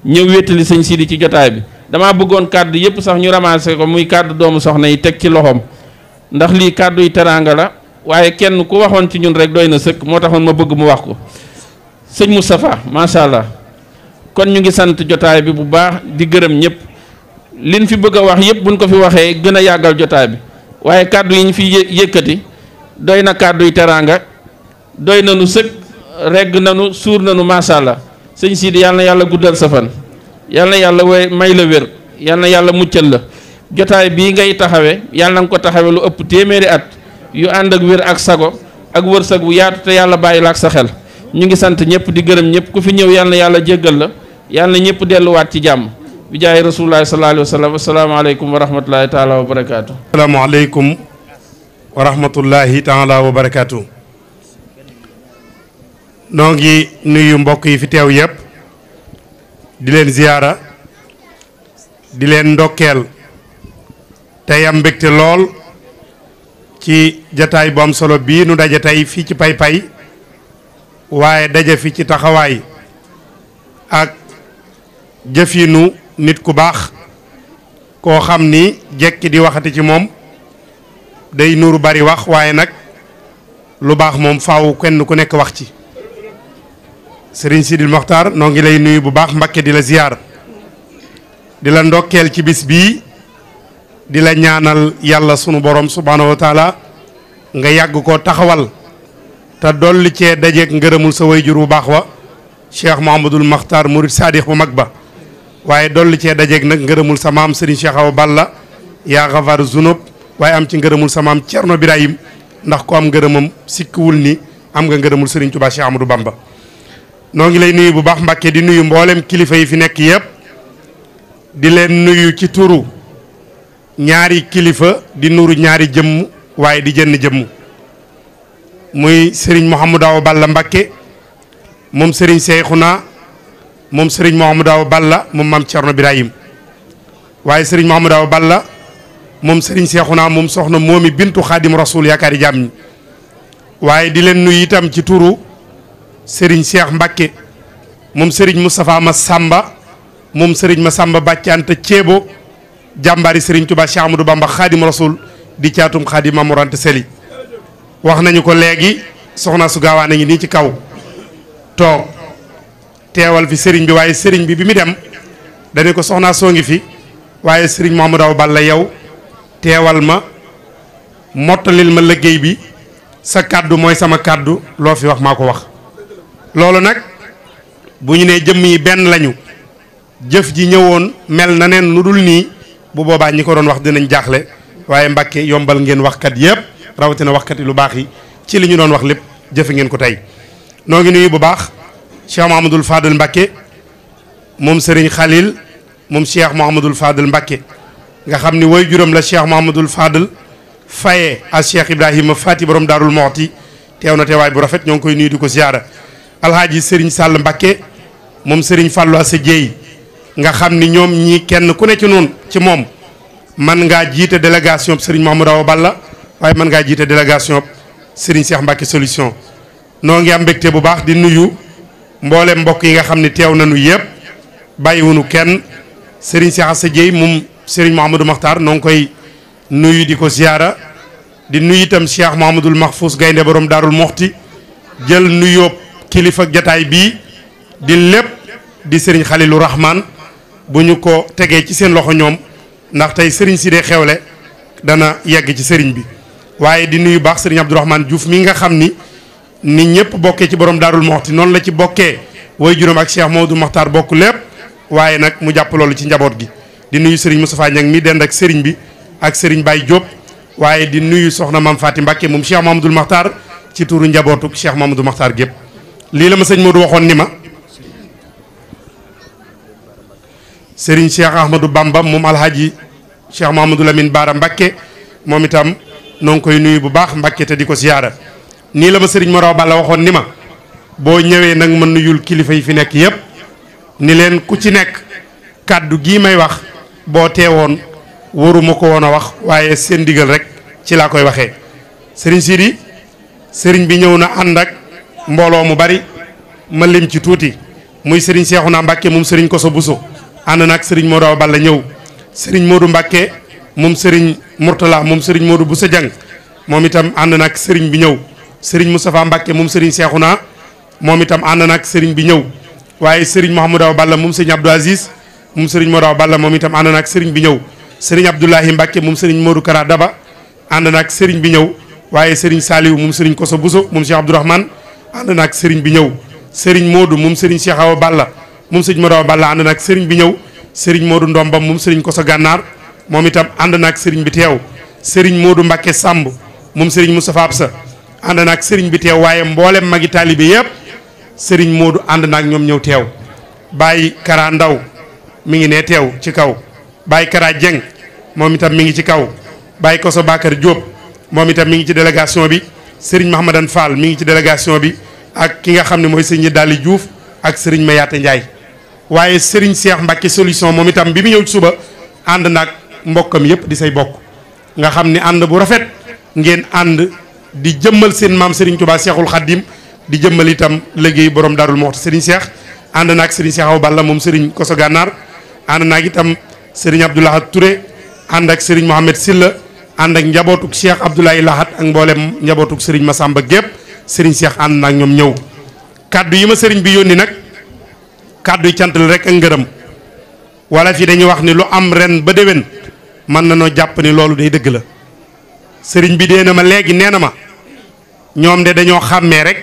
ñëw wéttali sëñ Siidi ci jotaay bi damaa bëggoon kàddu yëpp sax ñu ramassé ko muy kàddu doomu soxna yi teg ci loxoom ndax lii kàddu yi teraanga la waaye kenn ku waxoon ci ñun rek doy na sëkk moo taxoon ma bëgg mu wax ko sëñ Moustapha macha allah kon ñu ngi sant jotaay bi bu baax di gërëm ñëpp liñ fi bëgg a wax yëpp buñ ko fi waxee gën a yàggal jotaay bi waaye kàddu yi ñu fi yëkkati doy na kàddu yi teraanga doy na nu sëkk regg nanu suur nanu macha allah sëñ Siidi yàlla na yàlla guddal sa fan yàlla na yàlla may la wér yàlla na yàlla muccal la jotaay bii ngay taxawe yàlla na nga ko taxawe lu ëpp téeméeri at yu ànd ak wér ak sago ak wërsëg bu yaatu te yàlla bàyyi la ak sa xel ñu ngi sant ñëpp di gërëm ñëpp ku fi ñëw yàlla na yàlla jéggal la yàlla na ñëpp delluwaat ci jàmm bi jaay rasulullahi sallallahu alayhi wa sallam asalaamaaleykum wa rahmatullahi taala wa barakaatu. asalaamaaleykum wa rahmatullahi taala wa barakaatu. noo ngi nuyu mbokk yi fi teew yépp di leen ziyaara di leen ndokkeel tey am mbégte lool ci jataay bu am solo bii nu daje tey fii ci Pay-Pay waaye daje fi ci taxawaay ak jëfinu nit ku baax koo xam ni jekki di waxati ci moom day nuru bari wax waaye nag lu baax moom faaw kenn ku nekk wax ci. Serigne Sidil Mokhtar noo ngi lay nuyu bu baax Mbakke di la ziyaar di la ndokkeel ci bis bii di la ñaanal yàlla sunu borom subhaanahu wa taala nga yàgg ko taxawal te dolli cee dajeeg ngërëmul sa wayjur bu baax wa Cheikh Mouhamadoul Mokhtar Murid Sadikh bu mag ba waaye dolli cee dajeeg nag ngërëmul sa maam Serigne Cheikh Awa Balla yaa xafar zunub waaye am ci ngërëmul sa maam Thierno Birahim ndax ko am ngërëmam sikkiwul ni am nga ngërëmul Serigne Touba Cheikh Amadou Bamba. noo ngi lay nuyu bu baax Mbàkke di nuyu mboolem kilifa yi fi nekk yëpp di leen nuyu ci turu ñaari kilifa di nuru ñaari jëmm waaye di jënn jëmm muy Serigne Mouhamadou Awa Balla Mbàkke moom Serigne Cheikhouna moom Serigne Mouhamadou Awa Balla moom maam Thierno Birahim waaye Serigne Mouhamadou Awa Balla moom Serigne Cheikhouna moom soxna moomi bintu Xaadim Rasul yaakaari jaam ñi waaye di leen nuyu itam ci turu Serigne Cheikh Mbacke moom Serigne Moustapha Massamba moom Serigne Massamba Bàccante Ceebo jàmbaari Serigne Touba Cheikh Amadou Bamba Xaadim Rasul di caatum Xaadim Mamorante Seli wax nañu ko léegi soxna su gaawaan a ngi nii ci kaw toog teewal fi Serigne bi waaye Serigne bi mu dem dañu ko soxna soo ngi fi waaye Serigne Mouhamadou Awa Balla yow teewal ma mottalil ma liggéey bi sa kàddu mooy sama kàddu loo fi wax maa ko wax. loolu nag bu ñu nee jëmm yi benn lañu jëf ji ñëwoon mel na neen nu dul nii bu boobaa ñi ko doon wax dinañ jaaxle waaye Mbàkke yombal ngeen waxkat yëpp rawatina waxkat yi lu baax yi ci li ñu doon wax lépp jëfe ngeen ko tey. noo ngi nuyu bu baax Cheikh Mouhamadoul Fadel Mbàkke moom Serigne Khalil moom Cheikh Mouhamadoul Fadel Mbàkke nga xam ni way juróom la Cheikh Mouhamadoul Fadel faye a Cheikh Ibrahima Fati borom Daarul Moxti teew na teewaay bu rafet ñoo ngi koy nuyu di ko ziyaara. alhaaji Serigne Sall Mbacke moom Serigne Fallou Assa Dieye nga xam ni ñoom ñii kenn ku ne ci noonu ci moom man ngaa jiite délégation Serigne Mouhamadou Awa Balla waaye man ngaa jiite délégation Serigne Cheikh Mbacke solution. noo ngi am mbégte bu baax di nuyu mboolem mbokk yi nga xam ne teew nañu yëpp bàyyiwunu kenn Serigne Cheikh Assa Dieye moom Serigne Mouhamadou Makhtar noo ngi koy nuyu di ko ziyaara di nuyu itam Cheikh Mouhamadoul Mahfous Gaynde borom Daarul Moxti jël nuyoo. kilifa jataay bii di lépp di Serigne Khalilou Rahman bu ñu ko tegee ci seen loxo ñoom ndax tey Serigne si dee xewle dana yegg ci Serigne bi waaye di nuyu baax Serigne Abdourahmane Diouf mi nga xam ni ñëpp bokkee ci borom Daarul Moxti noonu la ci bokkee way juróom ak Cheikh Maodo Makhtar bokk lépp waaye nag mu jàpp loolu ci njaboot gi di nuyu Serigne Moustapha Niang mi dend ak Serigne bi ak Serigne Baye Diop waaye di nuyu soxna Mame Faty Mbacke moom Cheikh Mamadou Makhtar ci turu njabootuk Cheikh Mamadou Makhtar gépp lii la ma sëñ Modou waxoon ni ma Serigne Cheikh Ahmadou Bamba moom alhaji Cheikh Mahamadou Lamine Bara Mbacke moom itam noo ngi koy nuyu bu baax Mbacke te di ko ziyaara nii la ma Serigne Moraw Balla waxoon ni ma boo ñëwee nag ma nuyul kilifa yi fi nekk yépp ni leen ku ci nekk kàddu gii may wax boo teewoon waruma ko woon a wax waaye seen digal rek ci laa koy waxee Serigne Sidi Serigne bi ñëw na ànd ak mbooloo mu bari ma lim ci tuuti muy Serigne Cheikhouna Mbacke moom Serigne Koso Bousso ànd nag Serigne Modou Awa Balla ñëw Serigne Modou Mbacke moom Serigne Mourtala moom Serigne Modou Bousso Dieng moom itam ànd nag Serigne bi ñëw Serigne Moustapha Mbacke moom Serigne Cheikhouna moom itam ànd nag Serigne bi ñëw waaye Serigne Mouhamadou Awa Balla moom Serigne Abdou Aziz moom Serigne Modou Awa Balla moom itam ànd nag Serigne bi ñëw Serigne Abdoulahi Mbacke moom Serigne Modou Kara Daba ànd nag Serigne bi ñëw waaye Serigne Saliou moom Serigne Koso Bousso moom Cheikh Abdourahmane ànd nag Serigne bi ñëw Serigne Modou moom Serigne Cheikh Awa Balla moom Serigne Modou Awa Balla ànd nag Serigne bi ñëw Serigne Modou Ndombam moom Serigne Koso Gànnaar moom itam ànd nag Serigne bi teew Serigne Modou Mbacke Samb moom Serigne Moustapha Absa ànd nag Serigne bi teew waaye mboolem magi taalibe yëpp Serigne Modou ànd nag ñoom ñëw teew Baye Kara Ndaw mi ngi ne teew ci kaw Baye Kara Dieng moom itam mi ngi ci kaw Baye Koso Bakar Diop moom itam mi ngi ci délégation bi Serigne Mahamadan Fall mi ngi ci délégation bi ak ki nga xam ne mooy Serigne Dali Diouf ak Serigne Mayata Ndiaye waaye Serigne Cheikh Mbacke solution moom itam bi mu ñëw ci suba ànd naag mbokkam yëpp di say bokk nga xam ne ànd bu rafet ngeen ànd di jëmmal seen maam Serigne Touba Cheikhul Khadim di jëmmal itam liggéey borom Darou Mouhty Serigne Cheikh ànd naag Serigne Cheikh Awa Balla moom Serigne Koso Gànnaar ànd naag itam Serigne Abdoulahat Touré ànd ak Serigne Mohamed Silla ànd ak njabootuk Cheikh Abdoulaye Lahat ak mboolem njabootuk Serigne Massamba gépp Serigne Cheikh ànd naag ñoom ñëw kaddu yi ma Serigne bi yónni nag kaddu yi cant la rek ak ngërëm wala fii dañuy wax ni lu am ren ba déwén mën na noo jàpp ni loolu day dëgg la Serigne bi dee na ma léegi nee na ma ñoom de dañoo xàmmee rek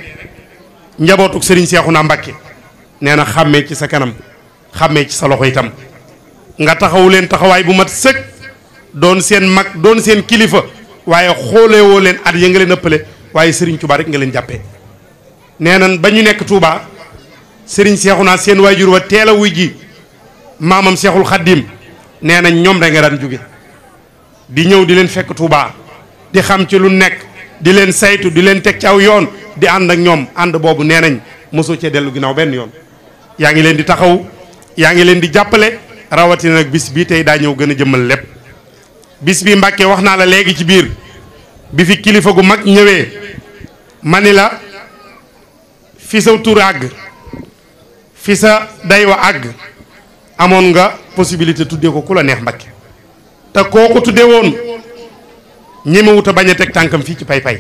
njabootuk Serigne Cheikhouna Mbacké nee na xàmmee ci sa kanam xàmmee ci sa loxo itam nga taxawu leen taxawaay bu mat sëkk doon seen mag doon seen kilifa waaye xoolee woo leen at ya nga leen ëppale waaye Serigne Touba rek nga leen jàppee nee nan ba ñu nekk Touba Serigne Cheikhouna seen waajur wa teel a wuy ji maamam Cheikhul Khadim nee nañ ñoom da nga daan jóge di ñëw di leen fekk Touba di xam ci lu nekk di leen saytu di leen teg ci aw yoon di ànd ak ñoom ànd boobu nee nañ mosoo cee dellu ginnaaw benn yoon yaa ngi leen di taxaw yaa ngi leen di jàppale rawatina nag bis bii tey daa ñëw gën a jëmmal lépp bis bi Mbàkke wax naa la léegi ci biir bi fi kilifa gu mag ñëwee ma ni la fi sa tur àgg fi sa day wa àgg amoon nga possibilité tuddee ko ku la neex Mbàkke te kooku tuddee woon ñemewut a bañ a teg tànkam fii ci pay-pay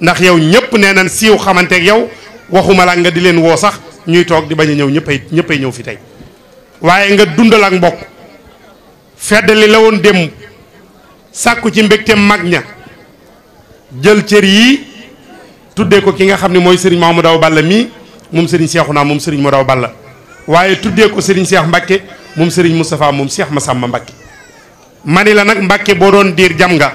ndax yow ñëpp nee nañ siiw xamanteeg yow waxuma la nga di leen woo sax ñuy toog di bañ a ñëw ñëppay ñëw fi tey waaye nga dundal ak mbokk feddali la woon démb sàkku ci mbégteem mag ña jël cër yii tuddee ko ki nga xam ne mooy Serigne Mamadou Awa Balla mii moom Serigne Cheikhouna moom Serigne Modou Awa Balla waaye tuddee ko Serigne Cheikh Mbacke moom Serigne Moustapha moom Cheikh Massamba Mbacke mani la nag Mbacke boo doon diir jam nga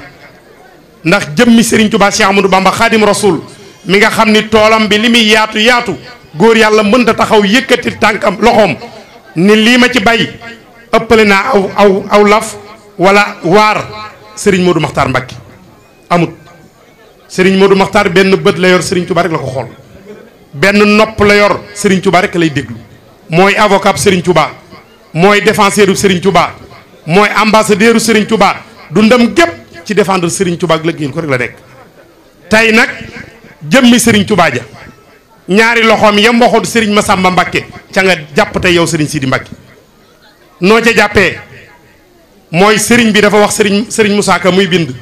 ndax jëmmi Serigne Touba Cheikh Amadou Bamba Khadim Rasoul mi nga xam ni toolam bi li muy yaatu yaatu góor yàlla mënta taxaw yëkkati tànkam loxoom ni lii ma ci bay ëppale naa aw laf wala waar Serigne Modou Makhtar Mbacke amut Serigne Modou Makhtar benn bët la yor Serigne Touba rek la ko xool benn nopp la yor Serigne Touba rek lay déglu mooy avocat Serigne Touba mooy défenseur Serigne Touba mooy ambassadeur Serigne Touba dundam gépp ci défendre Serigne Touba ak liggéeyal ko rek la nekk tey nag jëmmi Serigne Touba ja ñaari loxoom yam waxoon Serigne Massamba Mbacke ca nga jàpp tey yow Serigne Sidi Mbacke noo ca jàppee mooy Serigne bi dafa wax Serigne Moussa Ka muy bind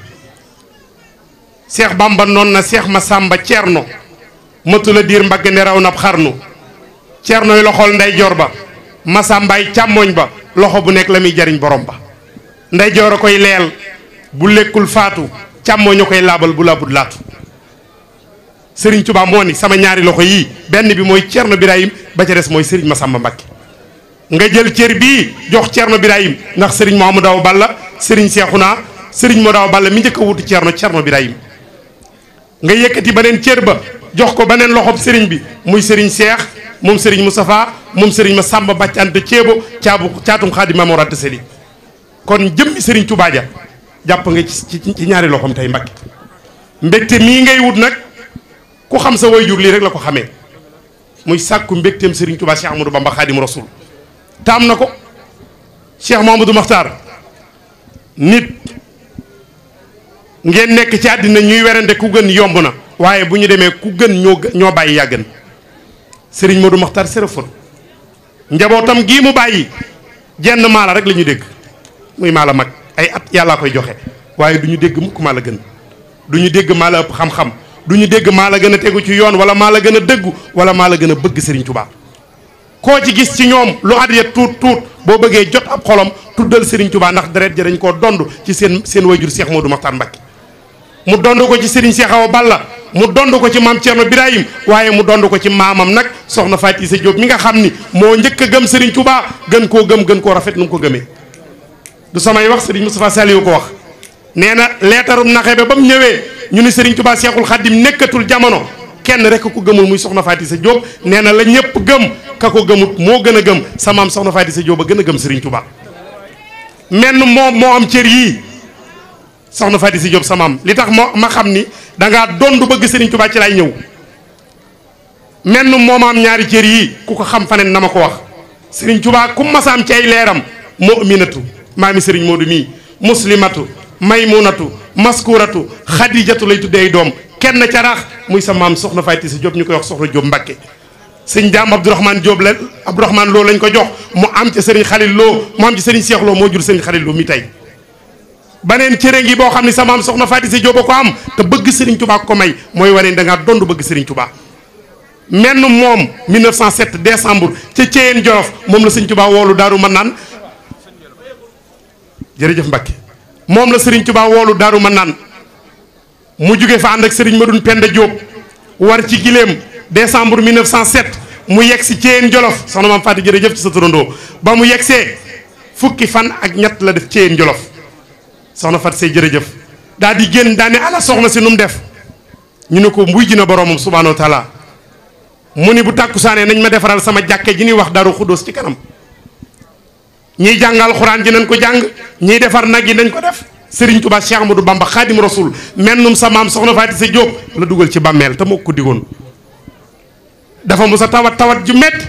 Cheikh Bamba noon na Cheikh Massamba Thierno matu la diir mbagg ne raw nab xarnu Thiernoy loxol nday joor ba Massambaay càmmooñ ba loxo bu nekk la muy jariñ borom ba nday joor a koy leel bu lekkul faatu càmmooñ a koy laabal bu laabut laatu Serigne Touba moo ni sama ñaari loxo yii benn bi mooy Thierno Birahim ba ca des mooy Serigne Massamba Mbacke nga jël cër bii jox Thierno Birahim ndax Serigne Mouhamadou Awa Balla Serigne Cheikhouna Serigne Modou Awa Balla mi njëkk a wutu Thierno Birahim nga yëkkati beneen cër ba jox ko beneen loxob Serigne bi muy Serigne Cheikh moom Serigne Moustapha moom Serigne Massamba Bàccante Ceebo caatum Xaadim Mamour Anta Sali kon jëmmi Serigne Touba ja jàpp nga ci ñaari loxoom tey Mbacke mbégte mii ngay wut nag ku xam sa waajur lii rek la ko xamee muy sàkku mbégteem Serigne Touba Cheikh Amadou Bamba Khadim Rasoul taam na ko Cheikh Mamadou Makhtar nit ngeen nekk ci àddina ñuy werante ku gën yomb na waaye bu ñu demee ku gën ñoo bàyyi yaa gën Serigne Modou Makhtar sërëfon njabootam gii mu bàyyi jenn maala rek la ñu dégg muy maala mag ay at yàllaa koy joxe waaye du ñu dégg mukk maa la gën du ñu dégg maa la ëpp xam-xam du ñu dégg maa la gën a tegu ci yoon wala maa la gën a dëggu wala maa la gën a bëgg Serigne Touba koo ci gis ci ñoom lu at ya tuut boo bëggee jot ab xolom tuddal Serigne Touba ndax deret ja dañ koo dond ci seen wayjur Cheikh Modou Makhtar Mbacke mu dond ko ci Serigne Cheikh Awa Balla mu dond ko ci maam Thierno Birahim waaye mu dond ko ci maamam nag soxna Faty Issa Diop mi nga xam ni moo njëkk a gëm Serigne Touba gën koo rafet nu mu ko gëmee du samay wax Serigne Moustapha Saliou ko wax nee na leetarum naxe ba mu ñëwee ñu ni Serigne Touba Cheikhul Khadim nekkatul jamono kenn rek ko gëmul muy soxna Faty Issa Diop nee na la ñëpp gëm ka ko gëmut moo gën a gëm sa maam soxna Faty Issa Diop a gën a gëm Serigne Touba menn moom moo am cër yii soxna Faty Sy Diop sa maam li tax ma xam ni dangaa doon du bëgg Serigne Touba ci laay ñëw menn moomaam ñaari cër yi ku ko xam faneen na ma ko wax Serigne Touba ku masaam ci ay leeram mu'minatu maami Serigne Modou mii muslimatu maymunatu maskuratu xadijatu lay tuddee ay doom kenn ca rax muy sa maam soxna Faty Sy Diop ñu koy wax soxna Diop Mbakke sëñ Daam Abdourahmane Diop la Abdourahmane Lo lañ ko jox mu am ci Serigne Khalil Lo mu am ci Serigne Cheikh Lo moo jur Serigne Khalil Lo mi tey baneen cëre ngi boo xam ne sa maam soxna Faty Sy Diop a ko am te bëgg Serigne Touba ko may mooy wane da ngaa dondu bëgg Serigne Touba menn moom 1907 décembre ca Thièyeen Jolof moom la Serigne Touba woolu Daaru Manaan jërëjëf Mbakke moom la Serigne Touba woolu Daaru Manaan mu jóge fa ànd ak Serigne Madoune Penda Diop war ci gileem décembre 1907 mu yegg si Thièyeen Jolof soxna maam Faty jërëjëf ci sa turandoo ba mu yeggsee fukki fan ak ñett la def Thièyeen Jolof soxna Faty Sy jërëjëf daal di génn daane ana soxna si nu mu def ñu ne ko mbuy ji na boroomam subhaanahu wa taala mu ni bu tàkkusaanee nañ ma defaral sama jàkke ji ñuy wax Daaru Xuddoos ci kanam ñiy jàngal xuraan ji nañ ko jàng ñiy defar nag yi nañ ko def Serigne Touba Cheikh Amadou Bamba Khadim Rasoul mennum sa maam soxna Faty Sy Diop la dugal ci bàmmeel te moo ko digoon dafa musa tawat ju métti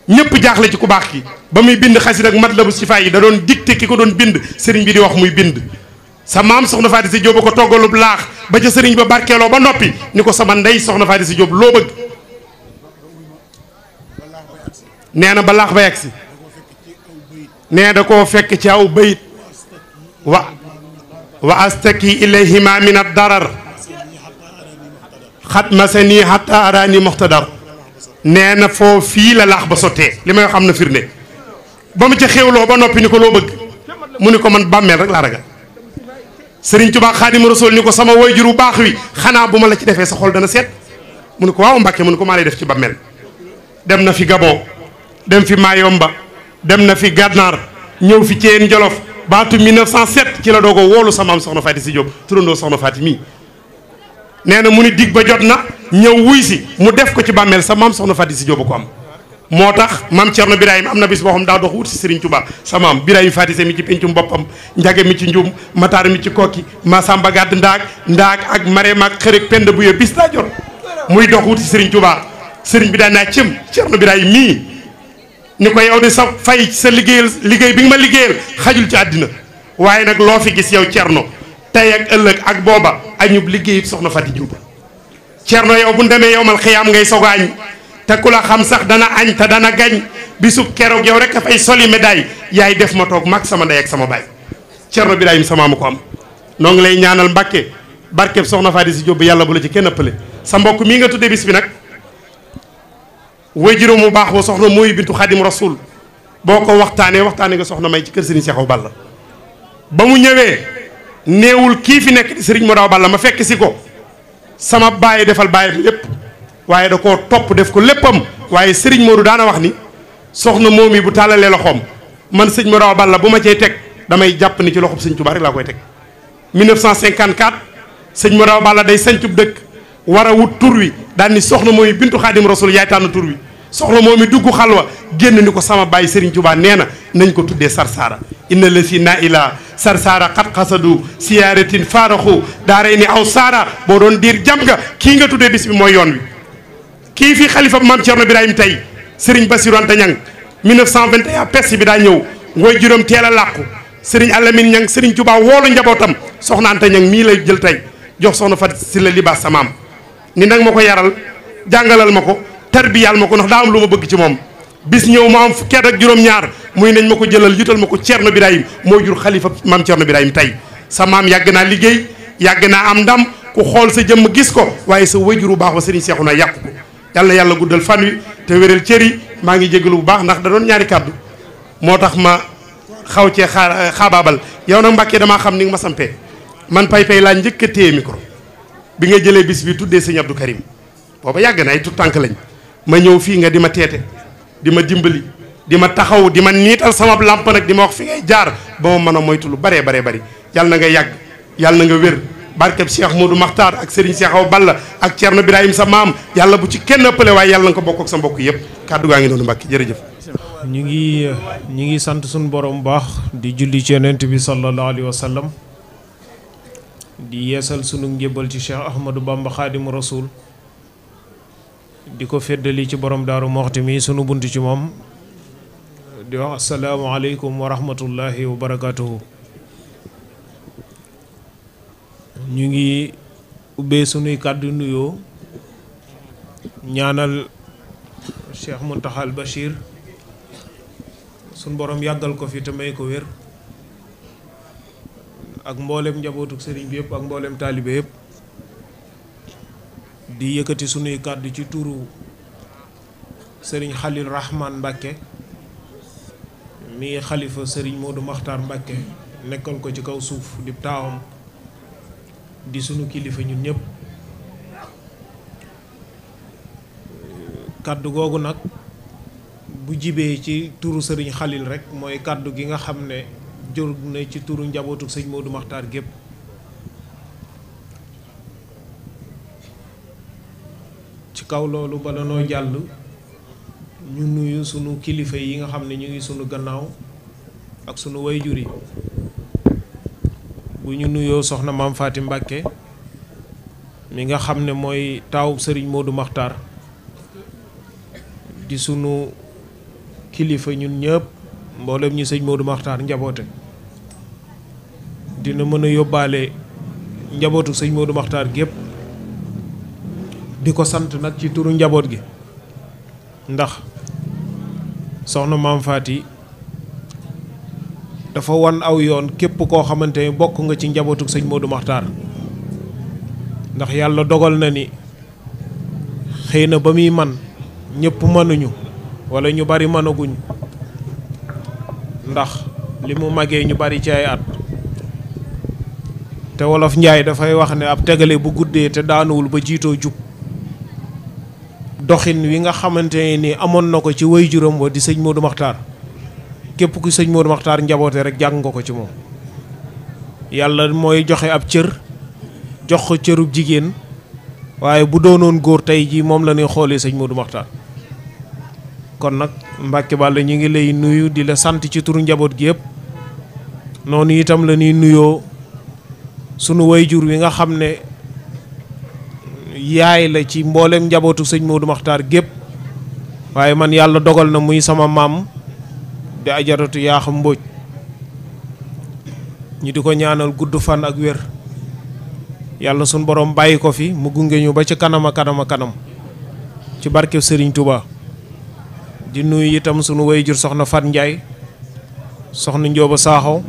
ñëpp jaaxle ci ku baax ki ba muy bind xasida ak Matlabu Sifaa yi da doon dicté ki ko doon bind Serigne bi di wax muy bind sa maam soxna Faty Sy Diop ba ko toggalub laax ba ca Serigne ba barkeeloo ba noppi ni ko sama ndey soxna Faty Sy Diop loo bëgg nee na ba laax ba yegg si nee da koo fekk ci aw bayit wa astaki ilayhima min ad-darar xat masani hatta arani muxtadar nee na foo fii la laax ba sottee li may xam na firnde ba mu ca xewloo ba noppi ni ko loo bëgg mu ni ko man bàmmeel rek laa ragal Serigne Touba Xaadimu Rasuul ni ko sama waajur bu baax wi xanaa bu ma la ci defee sa xol dana seet mu ni ko waaw Mbàkke mu ni ko maa lay def ci bàmmeel dem na fi Gabon dem fi Mayomba dem na fi Gànnaar ñëw fi Thièyeen Jolof baatu 1907 ci la doog a woolu sa maam soxna Faty Sy Diop turandoo soxna Faty mii nee na mu ni dig ba jot na ñëw wuy si mu def ko ci bàmmeel sa maam soxna Faty Sy Diop a ko am moo tax maam Thierno Birahim am na bis boo xam daa dox wut si Serigne Touba sa maam Birahim Faty Sy mi ci pencum boppam njage mi ci njum mataar mi ci kokki Masamba Gàdd ndaag ak Marème ak xërëg pend bu yo bis daa jot muy dox wut si Serigne Touba Serigne bi daan naa cëm Thierno Birahim mii ni ko yow de sa fay sa liggéey bi nga ma liggéeyal xajul ci àddina waaye nag loo fi gis yow Thierno tey ak ëllëg ak booba añub liggéeyub soxna Faty Diop Thierno yow bu demee yow mal xiyaam ngay soog a añ te ku la xam sax dana añ te dana gañ bisub keroog yow rek a fay soli médaille yaay def ma toog mag sama ndey ak sama baay Thierno Birahim sama ma ko am noo ngi lay ñaanal Mbàkke barkeb soxna Faty Sy Diop bi yàlla bu la ci kenn ëppale sa mbokk mii nga tuddee bis bi nag way juróom mu baax ba soxna mooy bintu Xadim Rasoul boo ko waxtaanee nga soxna may ci kër Serigne Cheikh Awa Balla ba mu ñëwee néewul kii fi nekk di Serigne Modou Awa Balla ma fekk si ko sama bàyyi defal bàyyi lépp waaye da koo topp def ko léppam waaye Serigne Modou daana wax ni soxna moom yi bu tàllalee loxoom man sëñ Modou Awa Balla bu ma cay teg damay jàpp ni ci loxob sëñ Touba rek laa koy teg 1954 sëñ Modou Awa Balla day sañcub dëkk war a wut tur wi daal ni soxna moom yi bintu Xaadim Rasul yaay tànn tur wi soxna moom yi dugg xalwa génn ni ko sama bàyyi Serigne Touba nee na nañ ko tuddee Sarsara inna la si na ila Sarsara xat xasadu siyaaratin faaraxu daaray ni aw saara boo doon diir jam nga kii nga tuddee bis bi mooy yoon wi kii fii xalifa maam Thierno Birahim tey Serigne Bassirou Anta Niang 1921 pes bi daa ñëw ngooy juróom teel a làqu Serigne Alamine Niang Serigne Touba woolu njabootam soxna Anta Niang mii lay jël tey jox soxna Faty Sy la libaas sa maam ni nag ma ko yaral jàngalal ma ko tarbiyal ma ko ndax daa am lu ma bëgg ci moom bis ñëw ma am fukki at ak juróom-ñaar muy nañ ma ko jëlal yutal ma ko Thierno Birahim moo jur xalifa maam Thierno Birahim tey sa maam yàgg naa liggéey yàgg naa am ndam ku xool sa jëmm gis ko waaye sa wajuru baax ba Serigne Cheikhouna yàqu ko yàlla yàlla guddal fan wi te wéral cër yi maa ngi jégalu bu baax ndax da doon ñaari kàddu moo tax ma xaw cee xaabaabal yow nag Mbàkke damaa xam ni nga ma sampee man pay laa njëkk a téye micro bi nga jëlee bis bi tuddee sëñ Abdou Karim booba yàgg na ay tout tànk lañ ma ñëw fii nga di ma teete di ma dimbali di ma taxaw di ma niital sama làmp nag di ma wax fi ngay jaar ba ma mën a moytu lu baree bari yàlla na nga yàgg yàlla na nga wér barkeb Cheikh Modou Makhtar ak Serigne Cheikh Awa Balla ak Thierno Birahim sa maam yàlla bu ci kenn ëppale waaye yàlla na nga ko bokk ak sa mbokk yëpp kàddu gaa ngi noonu Mbàkke jërëjëf. ñu ngi sant suñu borom bu baax di julli ci yonent bi sallallahu alayhi wa sallam di yeesal sunu njébbal ci Cheikh Ahmadou Bamba Xaadimu Rasuul di ko feddali ci borom Daaru Muxti mi sunu bunt ci moom di wax asalaamaaleykum wa rahmatullahi wa barakaatuhu. ñu ngi ubbee sunuy kàddu nuyoo ñaanal Cheikh Muntaxal Bachir sunu borom yàggal ko fi te may ko wér ak mboolem njabootuk sëriñ bi yëpp ak mboolem taalibe yëpp di yëkkati sunuy kàddu ci turu sëriñ Xalil Rahman Mbàkke mi xalifa sëriñ Modou Makhtar Mbàkke nekkal ko ci kaw suuf di taawam di sunu kilifa ñun ñëpp. kàddu googu nag bu jibee ci turu sëriñ Xalil rek mooy kàddu gi nga xam ne jóg na ci turu njabootu sëñ Modou Makhtar gépp. ci kaw loolu bala noo jàll ñu nuyu sunu kilifa yi nga xam ne ñu ngi sunu gannaaw ak sunu wayjur yi. bu ñu nuyoo soxna maam Faati Mbàkke mi nga xam ne mooy taawub sëriñ Modou Makhtar di sunu kilifa ñun ñëpp mboolem ñi sëñ Modou Makhtar njaboote dina mën a yóbbaale njabootu sëñ Modou Makhtar gépp di ko sant nag ci turu njaboot gi ndax soxna maam Faati dafa wan aw yoon képp koo xamante ne bokk nga ci njabootu sëñ Modou Makhtar ndax yàlla dogal na ni xëy na ba muy man ñëpp mënuñu wala ñu bari mënaguñ ndax li mu magee ñu bari ci ay at te wolof njaay dafay wax ne ab tegale bu guddee te daanuwul ba jiitoo jub doxin wi nga xamante ne ni amoon na ko ci waajuram wa di sëñ Modou Makhtar képp ku sëñ Modou Makhtar njaboote rek jàng nga ko ci moom. yàlla mooy joxe ab cër jox ko cërub jigéen waaye bu doonoon góor tey jii moom la ñuy xoolee sëñ Modou Makhtar. kon nag Mbàkke Balla ñu ngi lay nuyu di la sant ci turu njaboot gi yëpp noonu itam la ñuy nuyoo sunu wayjur wi nga xam ne yaay la ci mboolem njabootu sëñ Modou Makhtar gépp waaye man yàlla dogal na muy sama maam di ajaratu Yaaxa Mbóoj ñu di ko ñaanal gudd fan ak wér yàlla sunu borom bàyyi ko fi mu gunge ñu ba ci kanam a kanam a kanam ci barke Serigne Touba. di nuyu itam sunu wayjur soxna Fat Ndiaye soxna Njóoba Saaxo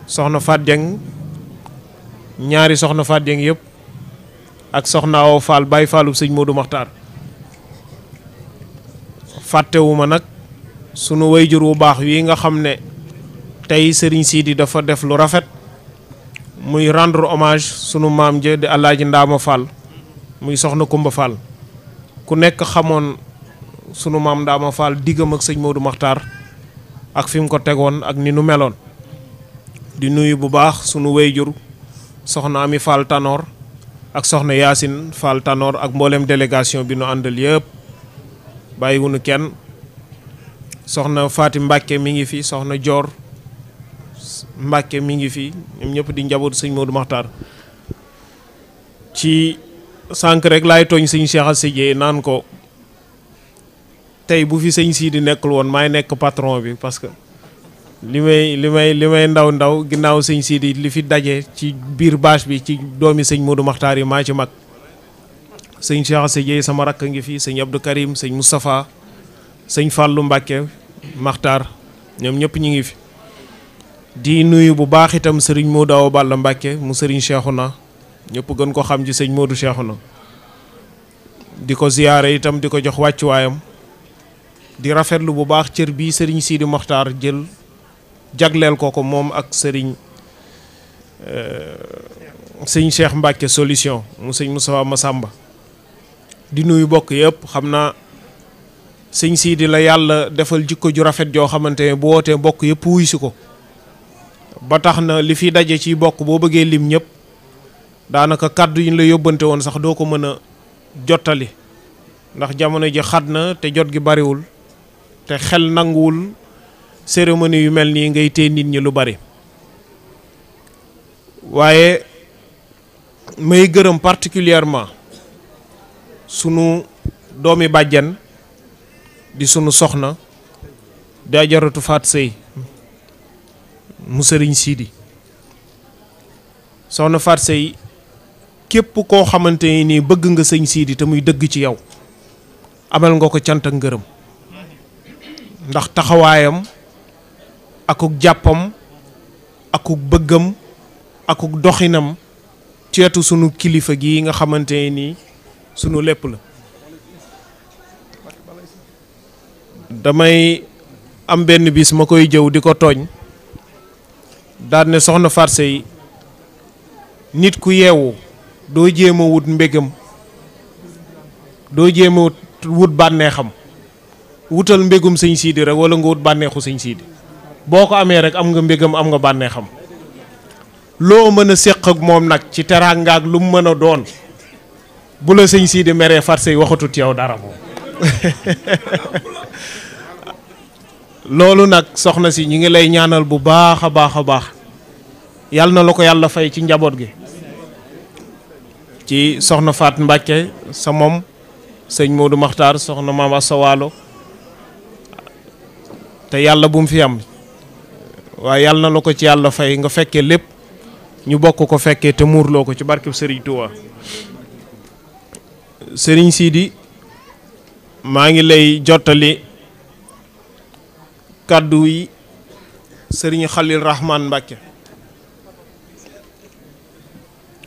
soxna Fat Dieng ñaari soxna Fat Dieng yëpp ak soxna Awa Fall Baye Fallou sëñ Modou Makhtar. fàttewuma nag sunu wayjur wu baax wi nga xam ne tey Serigne Sidi dafa def lu rafet muy rendre hommage sunu maam ja di Alaaji Ndaama Fall muy soxna Kumba Fall ku nekk xamoon sunu maam Ndaama Fall diggam ak sëñ Modou Makhtar ak fi mu ko tegoon ak ni nu meloon. di nuyu bu baax sunu wayjur soxna Ami Fall Tanor ak soxna Yacine Fall Tanor ak mboolem délégation bi nu àndal yëpp bàyyiwunu kenn. soxna Faati Mbàkke mi ngi fi soxna Joor Mbàkke mi ngi fi ñoom ñëpp di njabootu sëñ Modou Makhtar. ci sànq rek laay tooñ sëñ Cheikh Assidie naan ko tey bu fi sëñ Sidi nekkul woon maay nekk patron bi parce que li may ndaw ginnaaw sëñ Sidi li fi daje ci biir bâche bi ci doomi sëñ Modou Makhtar yi maa ci mag. sëñ Cheikh Assidie sama rakk ngi fi sëñ Abdou Karim sëñ Moustapha sëñ Fallou Mbàkke Makhtar ñoom ñëpp ñu ngi fi. di nuyu bu baax itam sëriñ Modou Awa Balla Mbàkke mu sëriñ Cheikhouna ñëpp gën ko xam ci sëñ Modou Cheikhouna di ko ziyaare itam di ko jox wàccuwaayam. di rafetlu bu baax cër bii sëriñ Sidi Makhtar jël jagleel ko moom ak sëriñ Cheikh Mbacke solution mu sëñ Moustapha Massamba. di nuyu bokk yëpp xam naa sëñ Sidi la yàlla defal jikko ju rafet joo xamante ne bu wootee bokk yëpp wuy si ko ba tax na li fi daje ci bokk boo bëggee lim ñëpp daanaka kàddu yi ñu la yóbbante woon sax doo ko mën a jottali ndax jamono ji xat na te jot gi bariwul te xel nanguwul cérémonie yu mel nii ngay téye nit ñi lu bari waaye may gërëm particulièrement sunu doomi bàjjen di sunu soxna di ajaratu Faat Sey mu sëriñ Sidi soxna Faat Sey képp koo xamante ni bëgg nga sëñ Sidi te muy dëgg ci yow amal nga ko cant ak ngërëm ndax taxawaayam akuk jàppam akuk bëggam akuk doxinam ci wetu sunu kilifa gi nga xamante ni sunu lépp la. damay am benn bis ma koy jëw di ko tooñ daal ne soxna Faat Sey nit ku yeewu doo jéem a wut mbégam doo jéem a wut bànneexam wutal mbégum sëñ Sidi rek wala nga wut bànneexu sëñ Sidi boo ko amee rek am nga mbégam am nga bànneexam loo mën a séq ak moom nag ci teraanga ak lu mu mën a doon bu la sëñ Sidi meree Faat Sey waxatut yow dara moom loolu nag soxna si ñu ngi lay ñaanal bu baax a baax a baax yàlla na la ko yàlla fay ci njaboot gi ci soxna Faat Mbàkke sa moom sëñ Modou Makhtar soxna maam Assa Waalo te yàlla bu mu fi am waaye yàlla na la ko ci yàlla fay nga fekkee lépp ñu bokk ko fekkee te muurloo ko ci barkeb Serigne Touba. Serigne Sidi maa ngi lay jottali kàddu yi Serigne Khalil Rahman Mbàkke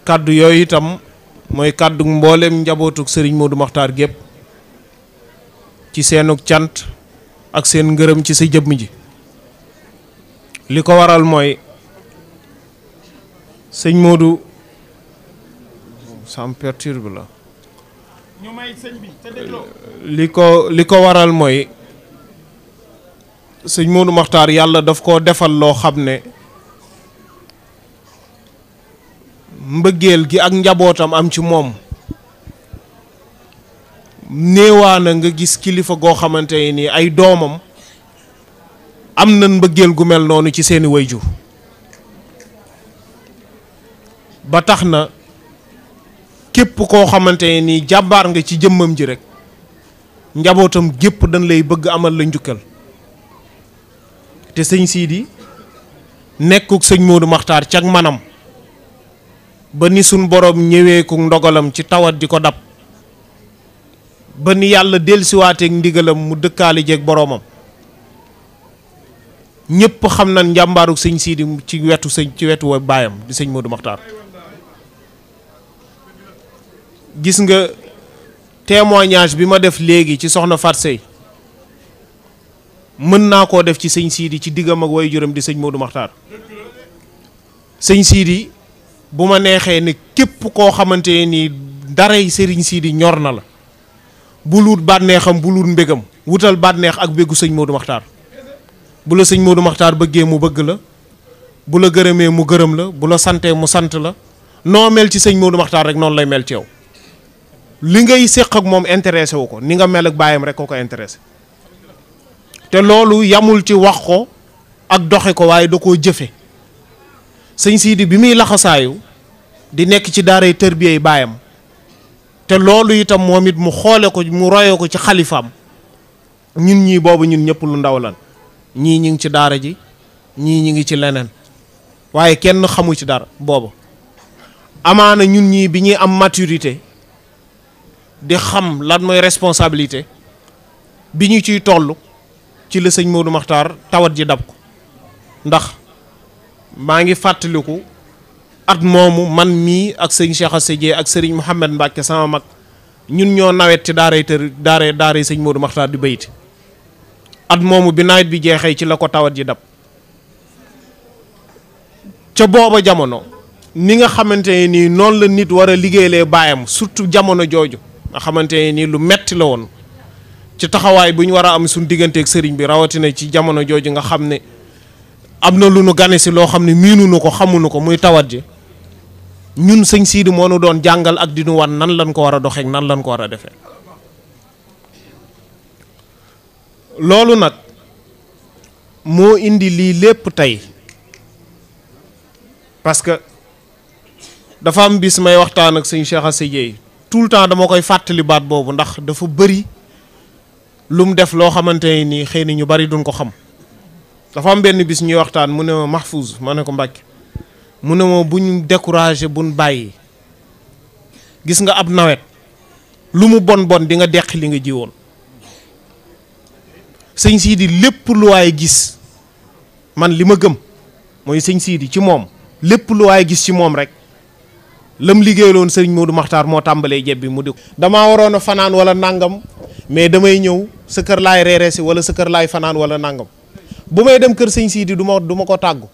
kàddu yooyu itam mooy kàddu mboolem njabootuk Serigne Modou Makhtar gépp ci seenug cant ak seen ngërëm ci sa jëmm ji li ko waral mooy sëñ Modou ça me perturbe la li ko waral mooy sëñ Modou Makhtar yàlla daf koo defal loo xam ne mbëggeel gi ak njabootam am ci moom néewaana nga gis kilifa goo xamante ni ay doomam am na mbëggeel gu mel noonu ci seeni wayjur ba tax na képp koo xamante ni jàmbaar nga ci jëmmam ji rek njabootam gépp dañ lay bëgg amal la njukkal te sëñ Sidi nekkuk sëñ Modou Makhtar cag manam ba ni suñ borom ñëwee ku ndogalam ci tawat di ko dab ba ni yàlla dellusiwaateeg ndigalam mu dëkkaale jeeg boroomam ñëpp xam na njàmbaaruk sëñ Sidi ci wetu wa baayam di sëñ Modou Makhtar gis nga témoignage bi ma def léegi ci soxna Faat Sey mën naa koo def ci sëñ Sidi ci diggam ak waajuram di sëñ Modou Makhtar sëñ Sidi bu ma neexee ne képp koo xamante ni daray sëriñ Sidi ñor na la bul wut bànneexam bul wut mbégam wutal bànneex ak béggu sëñ Modou Makhtar bu la sëñ Modou Makhtar bëggee mu bëgg la bu la gërëmee mu gërëm la bu la santee mu sant la noo mel ci sëñ Modou Makhtar rek noonu lay mel ci yow li ngay séq ak moom intéressé wu ko ni nga mel ak baayam rek ko intéressé te loolu yamul ci wax ko ak doxe ko waaye da koo jëfe sëñ Sidi bi muy laxasaayu di nekk ci daaray tërbiyey baayam te loolu itam moom it mu xoole ko mu roye ko ci xalifaam ñun ñii boobu ñun ñëpp lu ndaw lan ñii ñi ngi ci daara ji ñii ñi ngi ci leneen waaye kenn xamu ci dara boobu amaana ñun ñii bi ñuy am maturité di xam lan mooy responsabilité bi ñu ciy toll ci la sëñ Modou Makhtar tawat ji dab ko ndax maa ngi fàttaliku at moomu man mii ak sëñ Cheikh Assedié ak sëriñ Mouhamed Mbacke sama mag ñun ñoo nawet ci daaray sëñ Modou Makhtar di bayti at moomu bi nawet bi jeexee ci la ko tawat ji dab ca booba jamono ni nga xamante nii noonu la nit war a liggéeylee baayam surtout jamono jooju nga xamante nii lu metti la woon ci taxawaay bu ñu war a am suñ digganteeg sëriñ bi rawatina ci jamono jooju nga xam ne am na lu nu gane si loo xam ne miinunu ko xamunu ko muy tawat ji ñun sëñ Sidi moo nu doon jàngal ak di nu wan nan lañ ko war a doxeek nan lañ ko war a defee loolu nag moo indi lii lépp tey parce que dafa am bis may waxtaan ak sëñ Cheikh Assy Dieye tout le temps dama koy fàttali baat boobu ndax dafa bëri lu mu def loo xamante ni xëy na ñu bari duñ ko xam. dafa am benn bis ñuy waxtaan mu ne ma Mahfouz ma ne ko Mbàkke mu ne ma buñ découragé buñ bàyyi gis nga ab nawet lu mu bon bon di nga deqi li nga jiwoon. sëñ Sidi lépp lu waay gis man li ma gëm mooy sëñ Sidi ci moom lépp lu waay gis ci moom rek lam liggéeyaloon sëriñ Modou Makhtar moo tàmbalee jebbi mu di ko. damaa waroon a fanaan wala nangam mais damay ñëw sa kër laay reere si wala sa kër laay fanaan wala nangam bu may dem kër sëñ Sidi du ma ko tàggu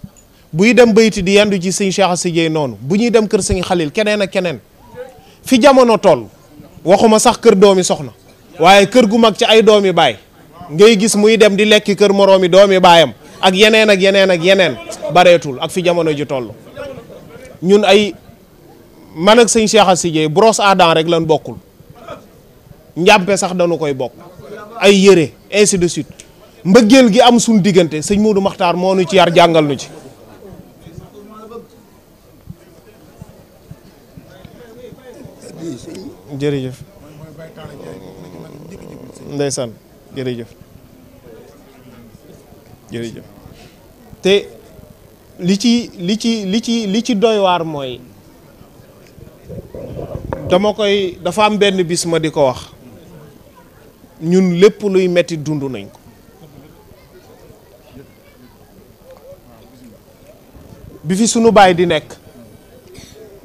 buy dem bayti di yendu ci sëñ Cheikh Assy Dieye noonu bu ñuy dem kër sëñ Xalil keneen ak keneen fi jamono toll waxuma sax kër doomi soxna waaye kër gu mag ci ay doomi baay ngay gis muy dem di lekki kër moroomi doomi baayam ak yeneen ak yeneen ak yeneen bareetul ak fi jamono ji toll. ñun ay man ak sëñ Cheikh Assy Dieye brosse à dents rek lan bokkul njàmpe sax dañu koy bokk ay yére ainsi de suite mbëggeel gi am suñ diggante sëñ Modou Makhtar moo nu ci yar jàngal nu ci. jërëjëf ndeysaan jërëjëf jërëjëf te li ci doy waar mooy dafa am benn bis ma di ko wax ñun lépp luy metti dund nañ ko bi fi sunu baay di nekk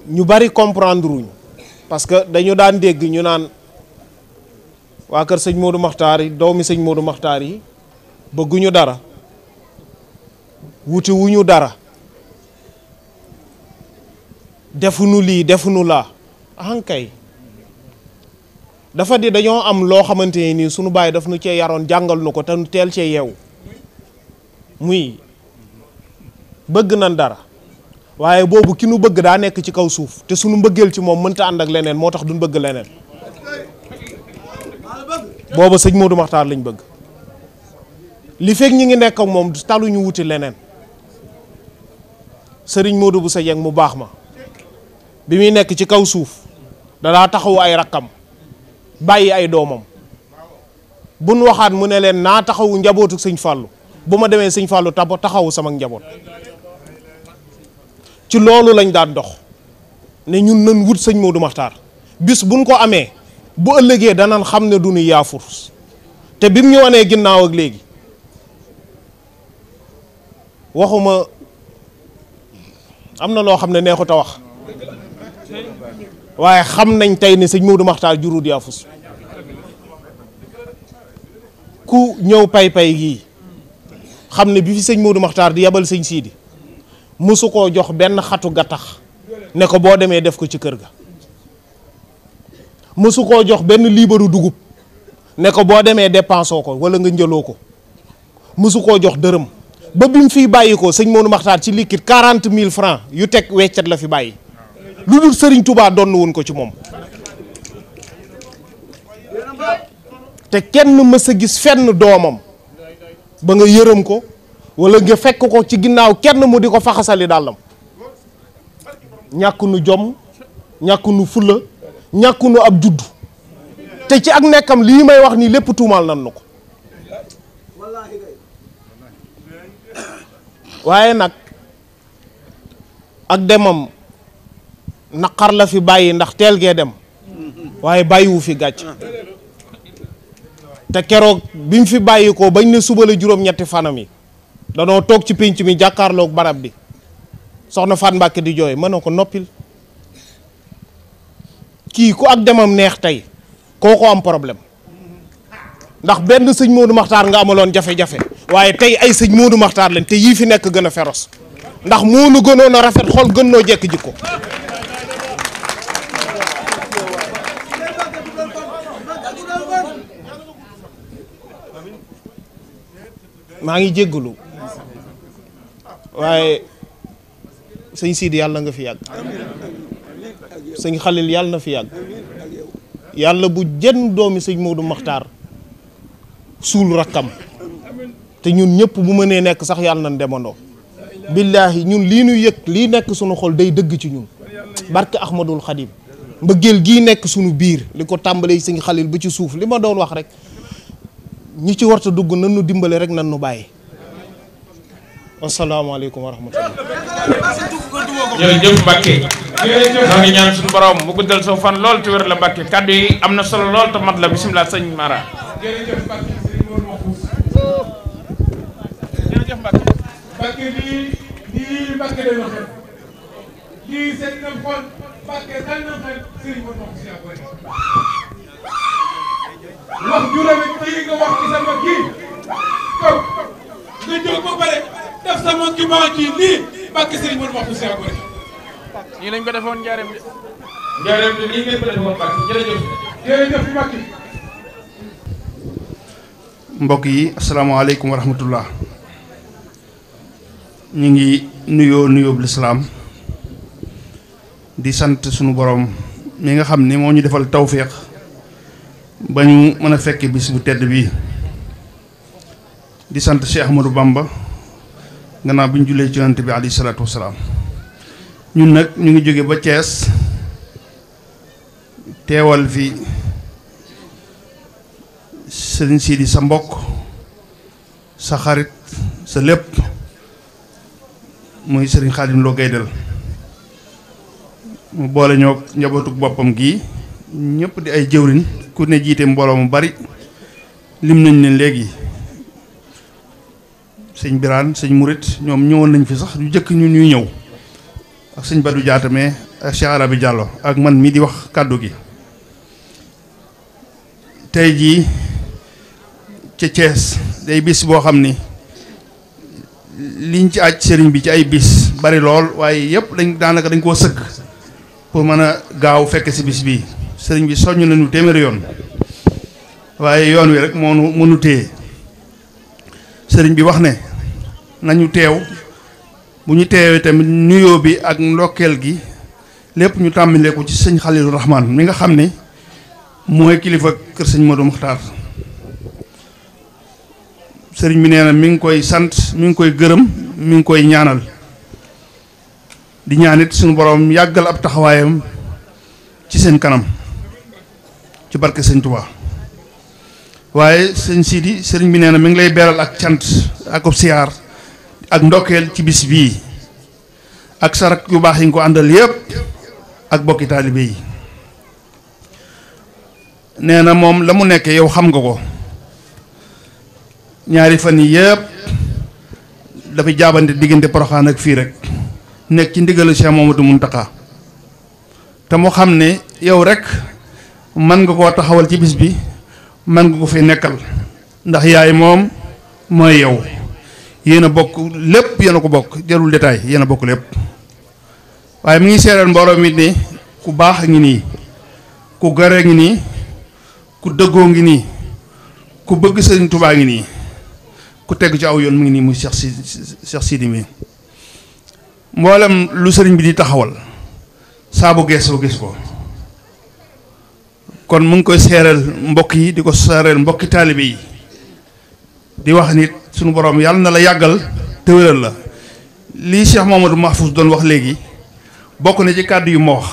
ñu bari comprendre wuñ parce que dañu daan dégg ñu naan waa kër sëñ Modou Makhtar yi doomi sëñ Modou Makhtar yi bëgguñu dara wuti wuñu dara defuñu lii defuñu laa ankay dafa di dañoo am loo xamante ne nii sunu baay daf nu cee yaroon jàngal nu ko te nu teel cee yeewu muy bëgg nan dara waaye boobu ki nu bëgg daa nekk ci kaw suuf te sunu mbëggeel ci moom mënta ànd ak leneen moo tax duñ bëgg leneen booba sëñ Modou Makhtar lañ bëgg li fekk ñi ngi nekk ak moom taluñu wuti leneen sëriñ Modou bu sa yeng mu baax ma bi muy nekk ci kaw suuf danaa taxawu ay rakkam bàyyi ay doomam buñ waxaat mu ne leen naa taxawu njabootu sëñ Fallou bu ma demee sëñ Fallou taxawu sama njaboot ci loolu lañ daan dox ne ñun nan wut sëñ Modou Makhtar bis buñ ko amee bu ëllëgee danañ xam ne du ñu yaafur te bim ñu wanee ginnaaw ak léegi waxuma am na loo xam ne neexut a wax waaye xam nañ tey ne sëñ Modou Makhtar jurut yaafus ku ñëw pay gii xam ne bi fi sëñ Modou Makhtar di yabal sëñ Sidi mësu koo jox benn xatu gattax ne ko boo demee def ko ci kër ga mësu koo jox benn liibaru dugub ne ko boo demee dépensoo ko wala nga njëloo ko mësu koo jox dërëm ba bi mu fiy bàyyi ko sëñ Modou Makhtar ci liquide 40 000 francs yu teg weccet la fi bàyyi lu dul Sëriñ Touba donn woon ko ci moom te kenn mës a gis fenn doomam ba nga yërëm ko wala nga fekk ko ci ginnaaw kenn mu di ko faxasali dàllam ñàkk nu jom ñàkk nu fulla ñàkk nu ab juddu te ci ak nekkam lii may wax nii lépp tuumaal nan na ko waaye nag ak demam naqar la fi bàyyi ndax teel gee dem waaye bàyyiwu fi gàcc te keroog bi mu fi bàyyi ko bañ ne suba la juróom-ñetti fanam yi danoo toog ci pénc mi jàkkaarloog barab bi soxna Faat Mbàkke di jooy mën na ko noppil kii ku ak demam neex tey koo ko am problème ndax benn sëñ Modou Makhtar nga amaloon jafe-jafe waaye tey ay sëñ Modou Makhtar lañ te yii fi nekk gën a féroce ndax moo nu gënoon a rafet xol gën noo jekk jikko maa ngi jéggalu waaye sëñ Sidi yàlla nga fi yàgg sëñ Xalil yàlla na fi yàgg yàlla bu jenn doomi sëñ Modou Makhtar suul rakkam te ñun ñëpp bu mënee nekk sax yàlla nañ demandoo billaahi ñun lii nu yëg lii nekk sunu xol day dëgg ci ñun barke Ahmadul Xadim mbëggeel gii nekk sunu biir li ko tàmbalee sëñ Xalil ba ci suuf li ma doon wax rek ñi ci warta dugg nan nu dimbale rek nan nu bàyyi. asalaamaaleykum wa rahmatulah. jërëjëf Mbacke. ñoo ngi ñaan suñu borom mu guddal soo fan lool te wér la Mbacke kaddu yi am na solo lool te mat la bisimilah sëñ Mara. jërëjëf Mbacke jërëjëf Mbacke. Mbacke lii Mbacke day wax lii seen na xool Mbacke dal na xel sëriñ Modou Mahfouss yaa koy wax juróomi kii nga wax ci sama kii kaw nga jóg ba pare def sama kii maa kii lii Mbacke sëriñ Modou Mahfouss yaa koy nii lañ ko defoon njaareem de njaareem de nii ngeen ko defoon Mbacke jërëjëf jërëjëf Mbacke. mbokk yi asalaamaaleykum wa rahmatullah ñu ngi nuyoo lislaam di sant sunu borom mi nga xam ni moo ñu defal tawféex ba ñu mën a fekke bis bu tedd bii di sant Cheikh Ahmadou Bamba gannaaw bi ñu jullee ci yonent bi alayhi salaatu wasalaam ñun nag ñu ngi jóge ba Thiès teewal fi sëriñ Sidi sa mbokk sa xarit sa lépp muy sëriñ Xaadim Lo Gaydel mu boole ñoo njabootuk boppam gii ñëpp di ay jëwriñ ku ne jiite mbooloo mu bari lim nañ leen léegi sëñ Biraan sëñ Murit ñoom ñëwoon nañ fi sax du jëkk ñu ñuy ñëw ak sëñ Badou Diatamé ak Cheikh Arabi Diallo ak man mii di wax kàddu gi tey jii ca Thiès day bis boo xam ni liñ ci aj sëriñ bi ci ay bis bari lool waaye yëpp daanaka dañ koo sëgg pour mën a gaaw fekk si bis bii sëriñ bi soññ nañu téeméeri yoon waaye yoon wi rek moo mënu téye sëriñ bi wax ne nañu teew bu ñu teewee tamit nuyoo bi ak ndokkeel gi lépp ñu tàmbalee ko ci sëñ Xalilu Rahman mi nga xam ne mooy kilifa kër sëñ Modou Muxtaar sëriñ bi nee na mi ngi koy sant mi ngi koy gërëm mi ngi koy ñaanal di ñaanit suñu borom yàggal ab taxawaayam ci seen kanam ci barke sëñ Touba waaye sëñ Sidi sëriñ bi nee na mi ngi lay beral ak cant ak siyaar ak ndokkeel ci bis bii ak sarak yu baax yi nga ko àndal yépp ak bokki taalibe yi nee na moom la mu nekkee yow xam nga ko ñaari fan yi yëpp dafay jaabante diggante Poroxaan ak fii rek nekk ci ndigalu Cheikh Mamadou Mountakha te mu xam ne yow rek mën nga koo taxawal ci bis bi mën nga ko fi nekkal ndax yaay moom mooy yow yéen a bokk lépp yéen a ko bokk jarul détail yéen a bokk lépp waaye mi ngi seeral mbooloo mi ne ku baax a ngi nii ku gore ngi nii ku dëggoo ngi nii ku bëgg Sëriñ Tuubaa ngi nii ku teg ci aw yoon mu ngi nii muy Cheikh Sidi mi mboolem lu sëriñ bi di taxawal saa bu geesoo gis ko kon mu ngi koy seeral mbokk yi di ko seeral mbokki taalibe yi di wax nit sunu borom yàlla na la yàggal te wéral la lii Cheikh Mamadou Mahfouss doon wax léegi bokk na ci kàddu yu ma wax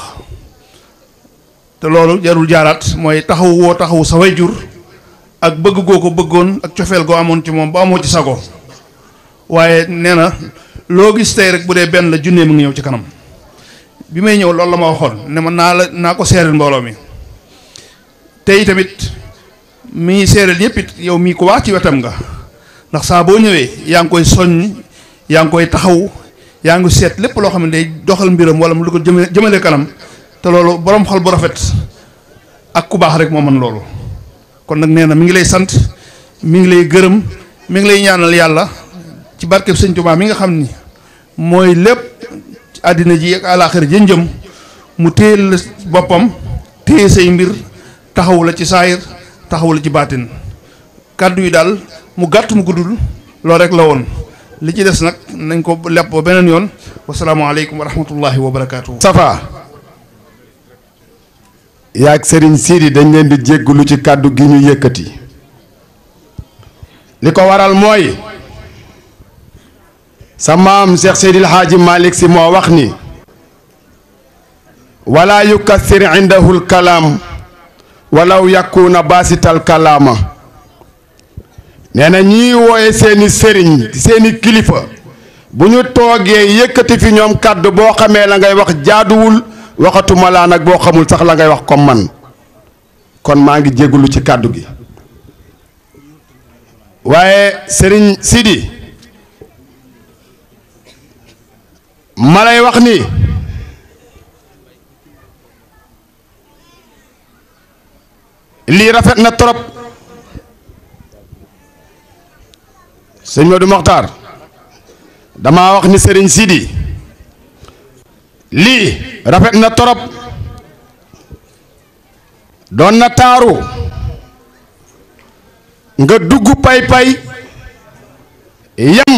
te loolu jarul jaaraat mooy taxawu sa way jur ak bëgg goo ko bëggoon ak cofeel goo amoon ci moom ba amoo ci sago waaye nee na loo gis tey rek bu dee benn la junnee mu ngi ñëw ci kanam bi may ñëw loolu la ma waxoon ne ma naa ko seereel mbooloo mi tey tamit mi seereel ñëpp it yow mii ko wax ci wetam nga ndax saa boo ñëwee yaa ngi koy soññ yaa ngi koy taxaw yaa ngi seet lépp loo xam ne day doxal mbiram wala mu lu ko jëmale kanam te loolu borom xol bu rafet ak ku baax rek moo mën loolu kon nag nee na mi ngi lay sant mi ngi lay gërëm mi ngi lay ñaanal yàlla ci barkeb Sëñ Tuubaa mi nga xam ni mooy lépp àddina ji ak àlaaxira jëm mu téye la boppam téye say mbir taxawu la ci saayir taxawu la ci baatin kàddu yi daal mu gàtt mu guddul loolu rek la woon li ci des nag nañ ko lepp ba beneen yoon wasalaamaaleykum wa rahmatullahi wa barakaatu. Safa yaag Serigne Sidi dañ leen di jéggulu ci kàddu gi ñu yëkkati li ko waral mooy sa maam Cheikh Seydil Hadji Malick Sy moo wax ni wala yukassir indahu lkalaam walaw yakuna baasital kalaama nee na ñii wooye seeni sëriñ seeni kilifa bu ñu toogee yëkkati fi ñoom kàddu boo xamee la ngay wax jaaduwul waxatuma laa nag boo xamul sax la ngay wax comme man kon maa ngi jégalu ci kàddu gi waaye sëriñ Sidi ma lay wax ni lii rafet na trop sëñ Modou Mokhtar dama wax ni sëriñ Sidi lii rafet na trop doon na taaru nga dugg pay-pay yem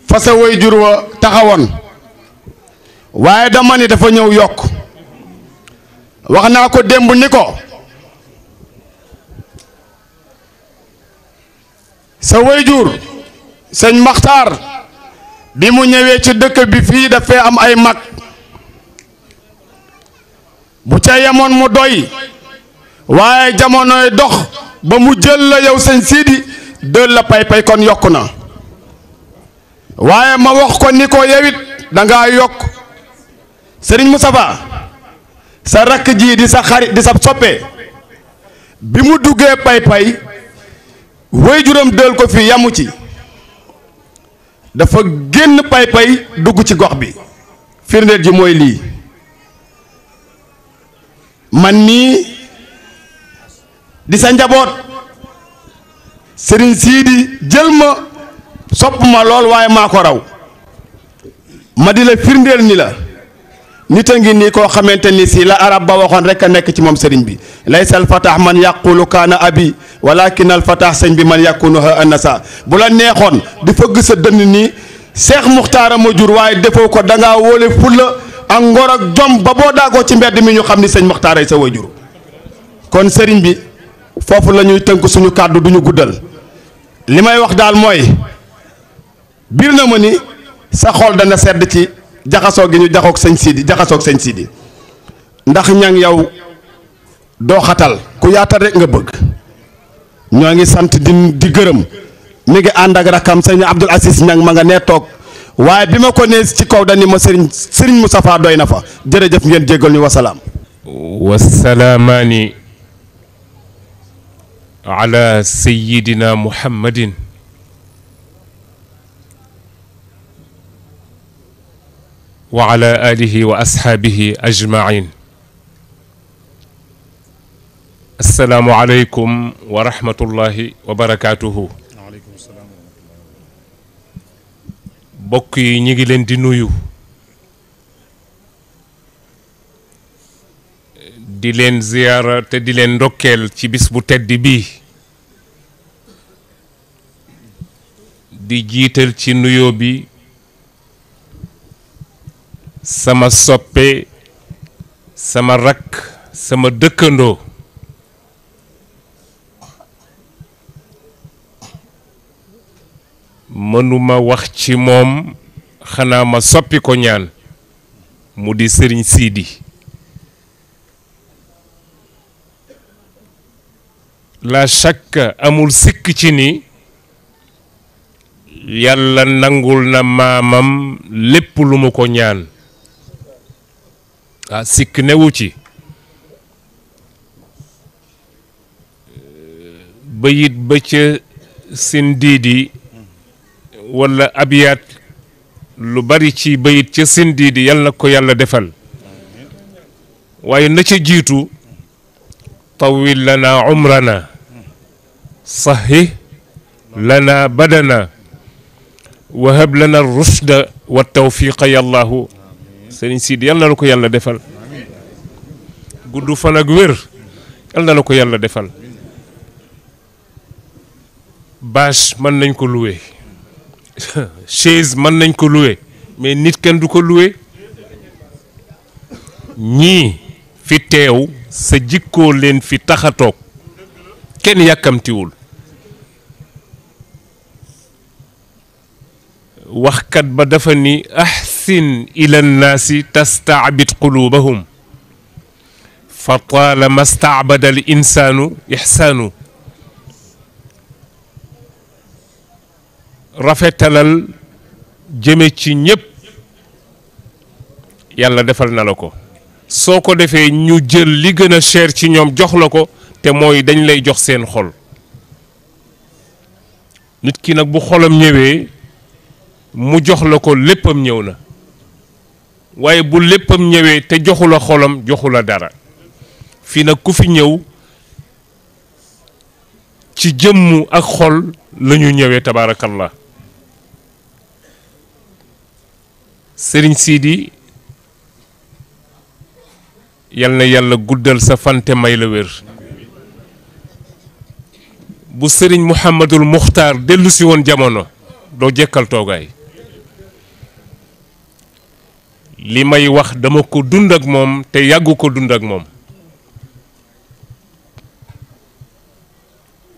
fa sa waajur wa taxawoon waaye dama ni dafa ñëw yokk wax naa ko démb ni ko sa waajur sëñ Maxtaar bi mu ñëwee ci dëkk bi fii dafay am ay mag bu ca yemoon mu doy waaye jamonoy dox ba mu jël la yow sëñ Sidi dël la pay-pay kon yokku na waaye ma wax ko ni ko yewit dangaa yokk sëriñ Moustapha sa rakk ji di sa xarit di sa soppe bi mu duggee pay-pay waajuram dël ko fi yamu ci dafa génn pay-pay dugg ci gox bi firndeel ji mooy lii man nii di sa njaboot sëriñ Sidi jël ma sopp ma lool waaye maa ko raw ma di la firndeel ni la nit a ngi nii koo xamante ni si la arab ba waxoon rek a nekk ci moom sëriñ bi laysa al fatah man yaqulu kaana abi walakin al fatah sëñ bi man yakunuha annasa bu la neexoon di fëgg sa dënn nii Seex Muxtaara ma jur waaye defoo ko dangaa wóole fulla ak ngor ak jom ba boo daagoo ci mbedd mi ñu xam ni sëñ Muxtaara sa waajur kon sëriñ bi foofu la ñuy tënk suñu kàddu duñu guddal li may wax daal mooy biir na ma ni sa xol dana sedd ci jaxasoo gi ñu jaxasoog sëñ Sidi ndax ñang yow doo xatal ku yaatal rek nga bëgg ñoo ngi sant di gërëm mi ngi ànd ak rakam sëñ Abdoul Aziz ñang ma nga nee toog waaye bi ma ko nee ci kaw dani ma sëriñ Moustapha doy na fa jërëjëf ngeen jéggal ñu wasalaam wasalaamaani ala sayyidina muhammadin wa ala alihi wa ashaabihi ajmain assalaamu aleykum wa rahmatullahi wa barakaatuhu bokk yi ñi ngi leen di nuyu di leen ziyaara te di leen ndokkeel ci bis bu tedd bii di jiital ci nuyoo bi sama soppe sama rakk sama dëkkandoo mënuma wax ci moom xanaa ma soppi ko ñaan mu di Sëriñ Sidi la shakka amul sikk ci ni yàlla nangul na maamam lépp lu mu ko ñaan sikk newu ci bayit ba ca Sindiidi wala abiyaat lu bari ci bayit ca Sindiidi yal na ko yàlla defal waaye na ca jiitu tawil lana umrana sahih lana badana wahab lana rushda wa tawfiqa yallahu Sëriñ Sidi yal na la ko yàlla defal gudd fan ak wér yal na la ko yàlla defal bâche mën nañ ko louer chaise mën nañ ko louer mais nit kenn du ko louer ñii fi teew sa jikkoo leen fi taxa toog kenn yàkkamtiwul waxkat ba dafa ni ahsin ahsin ila nnaasi tastaabid qulubahum fa taalama staabada al insaanu ixsaanu rafetalal jëme ci ñépp yàlla defal na la ko soo ko defee ñu jël li gën a cher ci ñoom jox la ko te mooy dañ lay jox seen xol nit ki nag bu xolam ñëwee mu jox la ko léppam ñëw na waaye bu léppam ñëwee te joxu la xolam joxu la dara fii nag ku fi ñëw ci jëmm ak xol la ñu ñëwee tabaarakallah Sëriñ Sidi yal na yàlla guddal sa fante may la wér bu Sëriñ Mouhamadul Muxtaar dellu si woon jamono doo jekkal toogaay li may wax dama ko dund ak moom te yàggu ko dund ak moom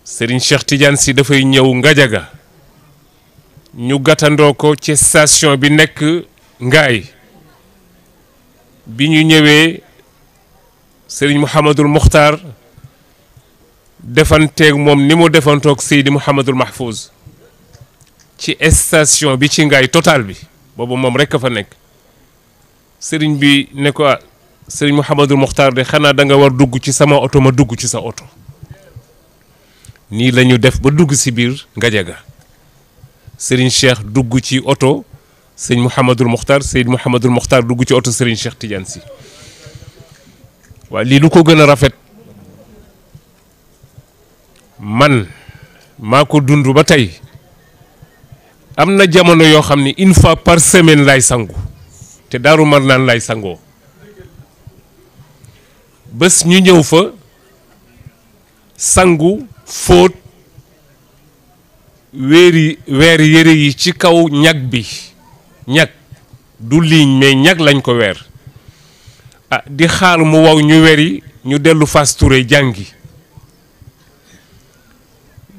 Sëriñ Cheikh Tidiane si dafay ñëw Ngajaga ñu gàttandoo ko ci station bi nekk Ngaay bi ñu ñëwee Sëriñ Mouhamadul Muxtaar defanteeg moom ni mu defantoog Seydi Mouhamadul Mahfouz ci station bi ci Ngaay total bi boobu moom rekk a fa nekk sëriñ bi ne ko Sëriñ Mouhamadul Muxtaar de xanaa da nga war dugg ci sama oto ma dugg ci sa oto nii la ñu def ba dugg si biir Ngajaga Sëriñ Cheikh dugg ci oto Sëriñ Mouhamadul Muxtaar Seydi Mouhamadul Muxtaar dugg ci oto Sëriñ Cheikh Tidiane si waaw lii lu ko gën a rafet man maa ko dund ba tey am na jamono yoo xam ne une fois par semaine lay sangu te Daaru Marnaan lay sangoo bés ñu ñëw fa sangu fóot weer yére yi ci kaw ñag bi ñag du liiñ mais ñag lañ ko weer di xaar mu waw ñu weri ñu dellu Fass Touré jàngi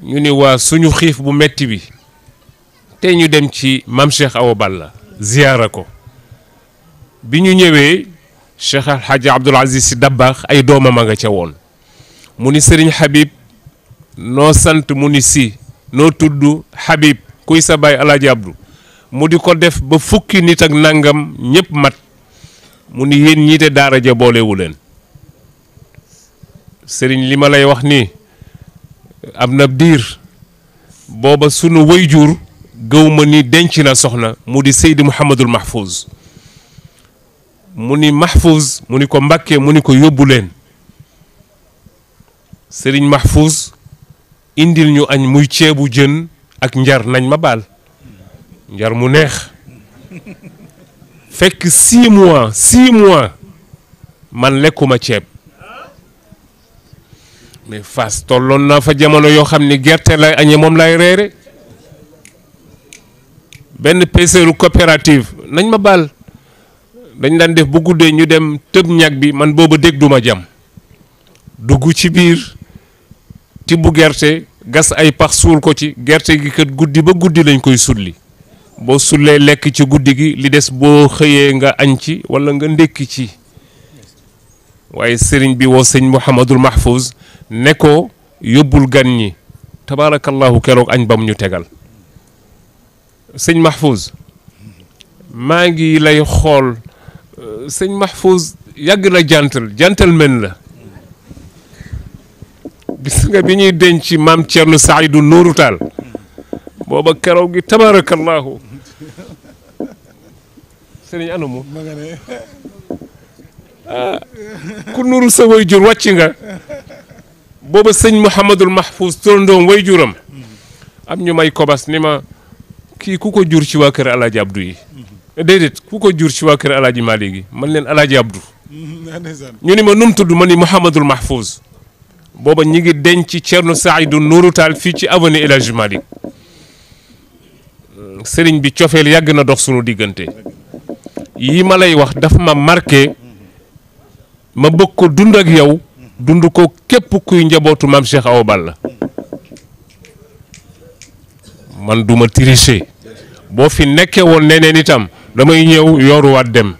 ñu ni waa suñu xiif bu metti bi te ñu dem ci Mam Cheikh Awa Balla ziyaara ko bi ñu ñëwee Cheikh Al Hadji Abdoul Aziz Sy Dabakh ay doomam a nga ca woon mu ni Sëriñ Habib noo sant mu ni si noo tudd Habib kuy sa baay Alaaji Abdou mu di ko def ba fukki nit ak nangam ñépp mat mu ni yéen ñiite daara ja boolewu leen sëriñ li ma lay wax nii am na diir booba sunu wayjur gëw ma ni denc na soxna mu di Seydi Mouhamadul Mahfouz mu ni Mahfouz mu ni ko Mbàkke mu ni ko yóbbu leen sëriñ Mahfouz indil ñu añ muy ceebu jën ak njar nañ ma baal njar mu neex fekk 6 mois man lekkuma ceeb mais Fass tolloon naa fa jamono yoo xam ni gerte lay añee moom lay reere benn peseeru coopérative nañ ma baal dañ daan def bu guddee ñu dem tëb ñag bi man booba dégg duma jam dugg ci biir tibb gerte gas ay pax suul ko ci gerte gi kat guddi ba guddi lañ koy sulli boo sullee lekk ci guddi gi li des boo xëyee nga añ ci walla nga ndékki ci waaye sëriñ bi woo sëñ Mouhamadul Mahfouz ne ko yóbbul gan ñi tabaarakallahu keroog añ bam ñu tegal sëñ Mahfouz maa ngi lay xool sëñ Mahfouz yàgg na gentleman la gis nga bi ñuy denc maam Thierno Saïdou Nourou Tall booba keroog gi tabaarakallahu sëriñ anamu ku nuru sa wayjur wàcc nga booba sëñ Mouhamadul Mahfouz turandoom wayjuram am ñu may kobas ni ma kii ku ko jur ci waa kër Alaaji Abdou yi déedéet ku ko jur ci waa kër Alaaji Malick yi man leen Alaaji Abdou ñu ni ma num tudd ma ni Mouhamadul Mahfouz booba ñi ngi denc Thierno Saïdou Nourou Tall fii ci avenue El Hadji Malick sëriñ bi cofeel yàgg na dox sunu diggante yi ma lay wax dafa ma marqué ma bëgg ko dund ak yow dund ko képp kuy njabootu maam Cheikh Awa Balla man duma tricher boo fi nekkee woon neneen itam damay ñëw yooruwaat dem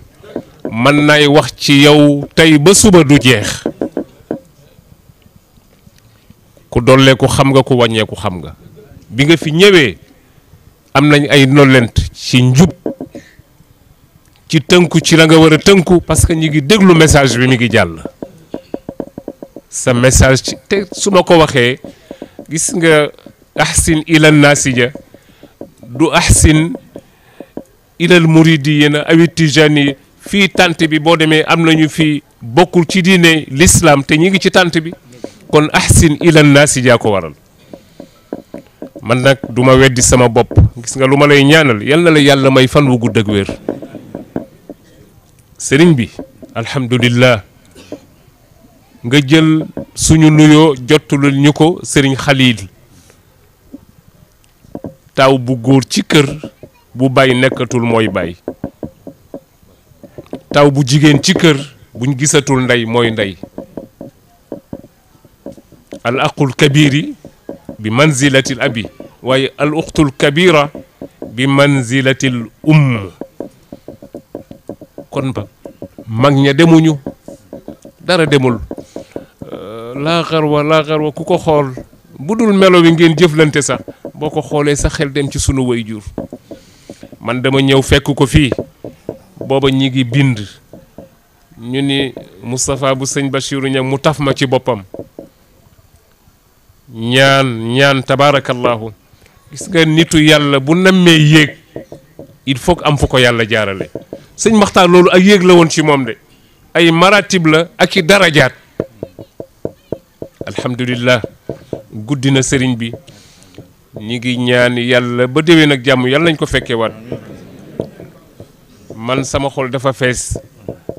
man nay wax ci yow tey ba suba du jeex ku dolleeku xam nga ku wàññeeku xam nga bi nga fi ñëwee am nañ ay nolent ci njub ci tënku ci la nga war a tënku parce que ñi ngi déglu message bi mi ngi jàll sa message ci te su ma ko waxee gis nga ahsin ilal naasija du ahsin ilal muridiyina awi tijani fii tant bi boo demee am nañu fi bokkul ci diine l'islam te ñi ngi ci tant bi kon ahsin ilal naasija ko waral man nag du ma weddi sama bopp gis nga lu ma lay ñaanal yal na la yàlla may fan wu gudd ak wér sëriñ bi alhamdulillah nga jël suñu nuyoo jottulul ñu ko sëriñ Xalil taw bu góor ci kër bu bay nekkatul mooy bay taw bu jigéen ci kër buñ gisatul ndey mooy ndey al aqul kabiri bi manzilatil abi waaye al uxtul kabira bi manzilatil kon ba mag ña demuñu dara demul laa xarwa ku ko xool bu dul melo wi ngeen jëflante sax boo ko xoolee sa xel dem ci sunu waajur man dama ñëw fekk ko fii booba ñi ngi bind ñu ni Moustapha bu sëñ Bachiru ñag mu taf ma ci boppam ñaan tabaarakallahu gis nga nitu yàlla bu nammee yéeg il faut am fu ko yàlla jaarale sëñ Maxtaar loolu ak yéeg la woon ci moom de ay maratib la ak i darajaat alhamdulillah guddi na sëriñ bi ñi ngi ñaan yàlla ba déwén ak jàmm yàlla nañ ko fekkee waat man sama xol dafa fees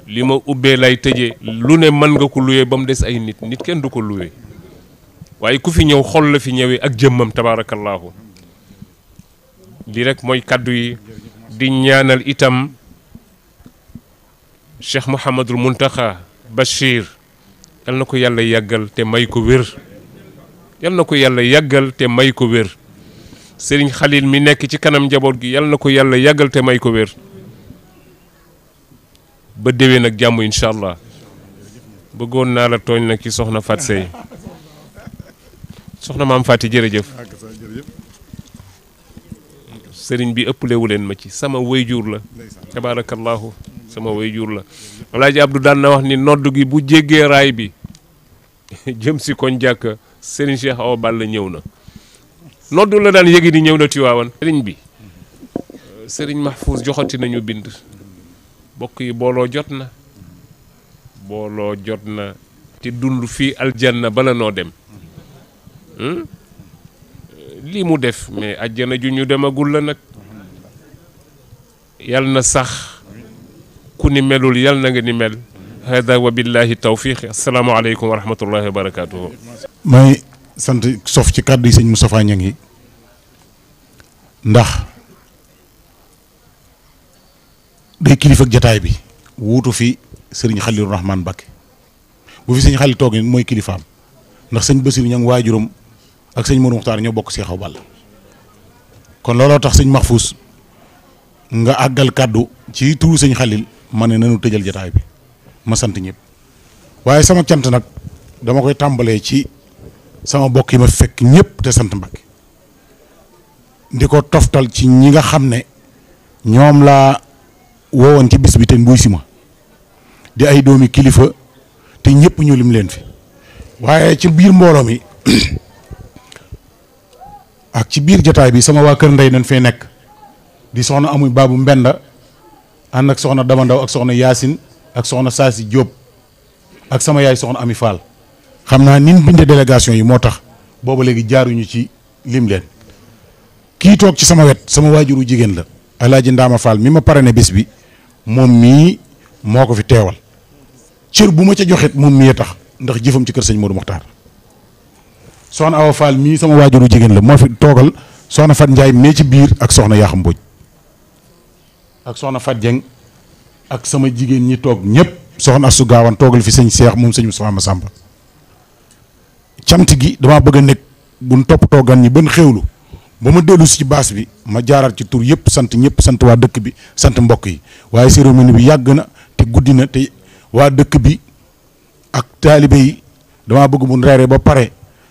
li ma ubbee lay tëjee lu ne mën nga ko luwee ba mu des ay nit kenn du ko luwee waaye ku fi ñëw xol la fi ñëwee ak jëmmam tabaarakallaahu li rek mooy kaddu yi di ñaanal itam Cheikh Mouhamadul Muntaxa Bachir yal na ko yàlla yàggal te may ko wér yal na ko yàlla yàggal te may ko wér Serigne Khalil mi nekk ci kanam njaboot gi yal na ko yàlla yàggal te may ko wér ba déwén ak jàmm incha allah bëggoon naa la tooñ nag ci soxna Fat Sey soxna maam Fati jërëjëf sëriñ bi ëpplewu leen ma ci sama wayjur la tabaarakallahu sama wayjur la Alaaji Abdou daan na wax ni nodd gi bu jéggee raay bi jëm si koñ jàkk sëriñ Cheikh Awa Balla ñëw na noddu la daan yëgi ni ñëw na Tiwaawan sëriñ bi sëriñ Mahfouz joxati nañu bind bokk yi booloo jot na te dund fii aljanna bala noo dem lii mu def mais àjjana ju ñu demagul la nag yal na sax ku ni melul yal na nga ni mel hada wa billahi tawfiq assalaamu aleykum wa rahmatullahi wa barakatuhu may sant sof ci kàddu yi sëñ Moustapha Niang yi ndax day kilifa ak jataay bi wuutu fi sëriñ Xalilu Rahman Mbakke bu fi sëñ Xalil toog mooy kilifaam ndax sëñ Basiru Niang waajuram ak sëñ Mourou Muxtaar ñoo bokk Seex Awa Balla kon looloo tax sëñ Mahfouz nga àggal kàddu ci turu sëñ Xalil ma ne nanu tëjal jataay bi ma sant ñëpp waaye sama cant nag dama koy tàmbalee ci sama bokk yi ma fekk ñëpp te sant Mbakke di ko toftal ci ñi nga xam ne ñoom laa woowoon ci bis bi te mbuy si ma di ay doomi kilifa te ñëpp ñu lim leen fi waaye ci biir mbooloo mi ak ci biir jotaay bi sama waa kër ndey nañ fee nekk di soxna amuy baabu mbenda ànd ak soxna Dama Ndaw ak soxna Yaasin ak soxna Saasi Jóob ak sama yaay soxna Ami Fall xam naa nin binde délégation yi moo tax booba léegi jaaruñu ci lim leen kii toog ci sama wet sama waajuru jigéen la Alaaji Ndaama Fall mi ma parrainé bés bi moom mii moo ko fi teewal cër bu ma ca joxit moom mii tax ndax jëfam ci kër sëñ Modou Mokhtar soxna Awa Fall mii sama waajuru jigéen la moo fi toogal soxna Fat Njaay mee ci biir ak soxna Yaxam Mbodj ak soxna Fat Dieng ak sama jigéen ñi toog ñëpp soxna Assu Gaawan toogal fi sëñ Seex moom sëñ Moustapha Massamba cant gi damaa bëgg a nekk buñ toppatoo gan ñi bën xewlu ba ma dellu si ci baas bi ma jaaraat ci tur yëpp sant ñëpp sant waa dëkk bi sant mbokk yi waaye cérémonie bi yàgg na te guddi na te waa dëkk bi ak taalibe yi damaa bëgg bu reeree ba pare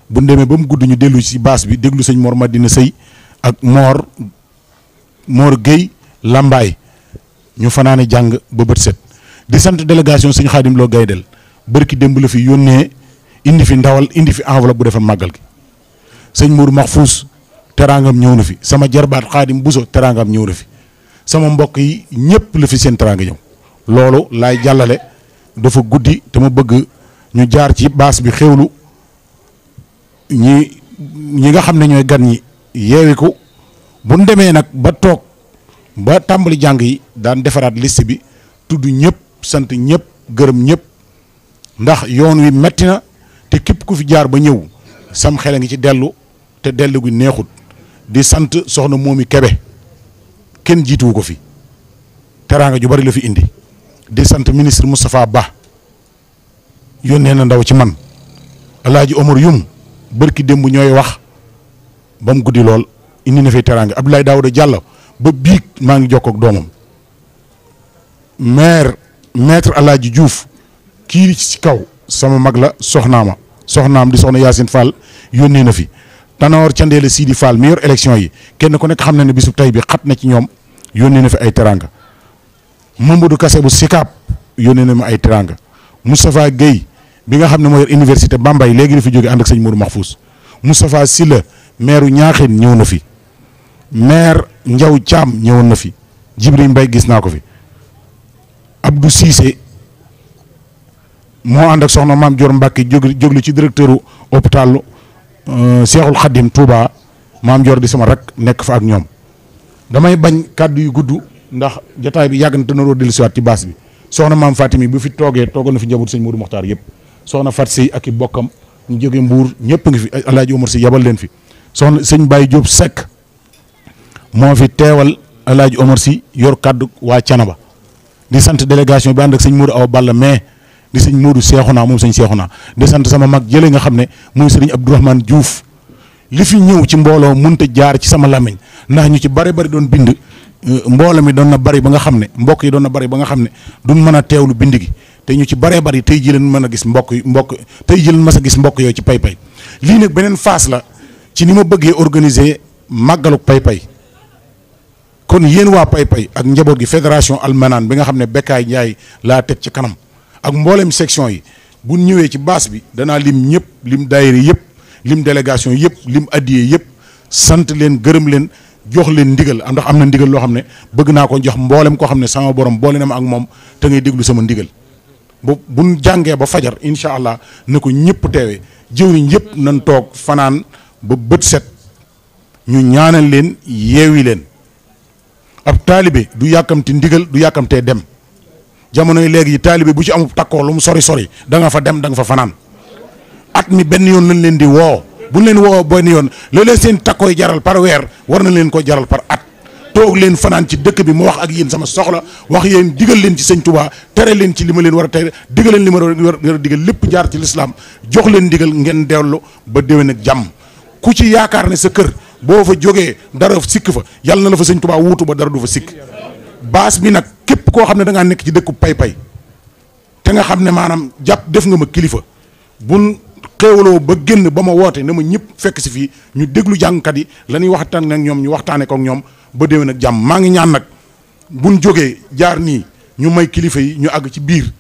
bu demee ba mu gudd ñu dellu si baas bi déglu sëñ Mor Madina Sëy ak Mor Guèye Lambaay ñu fanaane jàng ba bët set di sant délégation sëñ Xaadim Lo Gaydel bërki démb la fi yónnee indi fi ndawal indi fi enveloppe bu defal màggal gi sëñ Mourou Mahfous teraangam ñëw na fi sama jarbaat Xaadim Buso teraangam ñëw na fi sama mbokk yi ñëpp la fi seen teraanga ñëw loolu laay jàllale dafa guddi te ma bëgg ñu jaar ci baas bi xewlu ñi nga xam ne ñooy gan ñi yeewi ko bu ñu demee nag ba toog ba tàmbali jàng yi daan defaraat liste bi tudd ñëpp sant ñëpp gërëm ñëpp ndax yoon wi metti na te képp ku fi jaar ba ñëw sam xel a ngi ci dellu te dellu gi neexut di sant soxna Moomi Kebe kenn jiituwu ko fi teraanga ju bari la fi indi di sant ministre Moustapha Ba yónnee na ndaw ci man Alaaji Omar Yum bërki démb ñooy wax ba mu guddi lool indi na fi teraanga Abdoulaye Daouda Diallo ba biig maa ngi jokkoo ak doomam maître Alaaji Diouf kii ci kaw sama mag la soxnaam di soxna Yacine Fall yónnee na fi Tanor Candeela Sidi Fall mi yor élection yi kenn ku nekk xam na ne bisu tey bi xat na ci ñoom yónnee na fi ay teranga Mamadou Kassé bu Sikaab yónnee na ma ay teranga Moustapha Guèye bi nga xam ne moo yor université Bambey léegi la fi jóge ànd ak sëñ Mourou Mahfous Moustapha Sylla maire Ñaaxeen ñëw na fi maire Ndiaw Thiam ñëwoon na fi Jibril Mbaye gis naa ko fi Abdou Cissé moo ànd ak soxna Maam Dior Mbacke jóglu ci directeur hôpital Cheikhul Khadim Touba Maam Dior di sama rek nekk fa ak ñoom damay bañ kàddu yu gudd ndax jotaay bi yàgg na te naroo dellusiwaat ci baas bi soxna Maam Fatimi bu fi toogal na fi njaboot sëñ Modou Mokhtar yëpp soxna Fat Sey ak i bokkam ñu jóge Mbuur ñëpp ngi fi Alaaji Omar Si yabal leen fi soxna sëñ Baye Diop Seck moo fi teewal Alaaji Omar Si yor kàddu waa Canaba di sant délégation bi ànd ak sëñ Modou Awa Balla mais di sëñ Modou Seexuna moom sëñ Seexuna di sant sama mag jële nga xam ne mooy sëriñ Abdourahmane Diouf li fi ñëw ci mbooloo mënta jaar ci sama làmmiñ ndax ñu ci bari doon bind mbooloo mi doon na bari ba nga xam ne mbokk yi doon na bari ba nga xam ne duñ mën a teewlu bind gi te ñu ci bari tey ji leen mën a gis mbokk tey ji leen mas a gis mbokk yooyu ci pay-pay lii nag beneen phase la ci ni ma bëggee organiser màggalu pay-pay kon yéen waa pay-pay ak njaboot gi fédération almanaan bi nga xam ne Bekkaay Njaay laa teg ci kanam ak mboolem section yi bu ñëwee ci baas bi danaa lim ñëpp lim daayira yëpp lim délégation yëpp lim addiyee yëpp sant leen gërëm leen jox leen ndigal ndax am na ndigal loo xam ne bëgg naa ko jox mboolem koo xam ne sama borom boole na ma ak moom te ngay déglu sama ndigal buñ jàngee ba fajar incha allah na ko ñëpp teewee jëwriñ yëpp nañ toog fanaan ba bët set ñu ñaanal leen yeewi leen ab taalibe du yàkkamti ndigal du yàkkamtee dem jamono yi léegi taalibe bu ci amul takkoo lu mu sori da nga fa dem da nga fa fanaan at mi benn yoon lañ leen di woo buñ leen woo benn yoon la leen seen takkooy jaral par weer war na leen ko jaral par at toog leen fanaan ci dëkk bi mu wax ak yéen sama soxla wax yéen digal leen ci sëñ Touba tere leen ci li ma leen war a tere digal leen li ma war a digal lépp jaar ci lislaam jox leen digal ngeen dellu ba déwén ak jàmm ku ci yaakaar ne sa kër boo fa jógee dara sikk fa yàlla na la fa sëñ Touba wuutu ba dara du fa sikk baas bi nag képp koo xam ne da ngaa nekk ci dëkku pay-pay te nga xam ne maanaam jàpp def nga ma kilifa bun xéewaloo ba génn ba ma woote na ma ñëpp fekk si fii ñu déglu jàngkat yi la ñuy waxtaan ak ñoom ñu waxtaanee ko ak ñoom ba déwén ak jàmm maa ngi ñaan nag buñ jógee jaar nii ñu may kilifa yi ñu àgg ci biir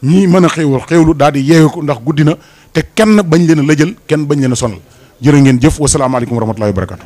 ñii mën a xéewlu daal di yeewe ko ndax guddi na te kenn bañ leen a lëjal kenn bañ leen a sonal jërë ngeen jëf wasalaamaaleykum wa rahmatullahi wa barakatu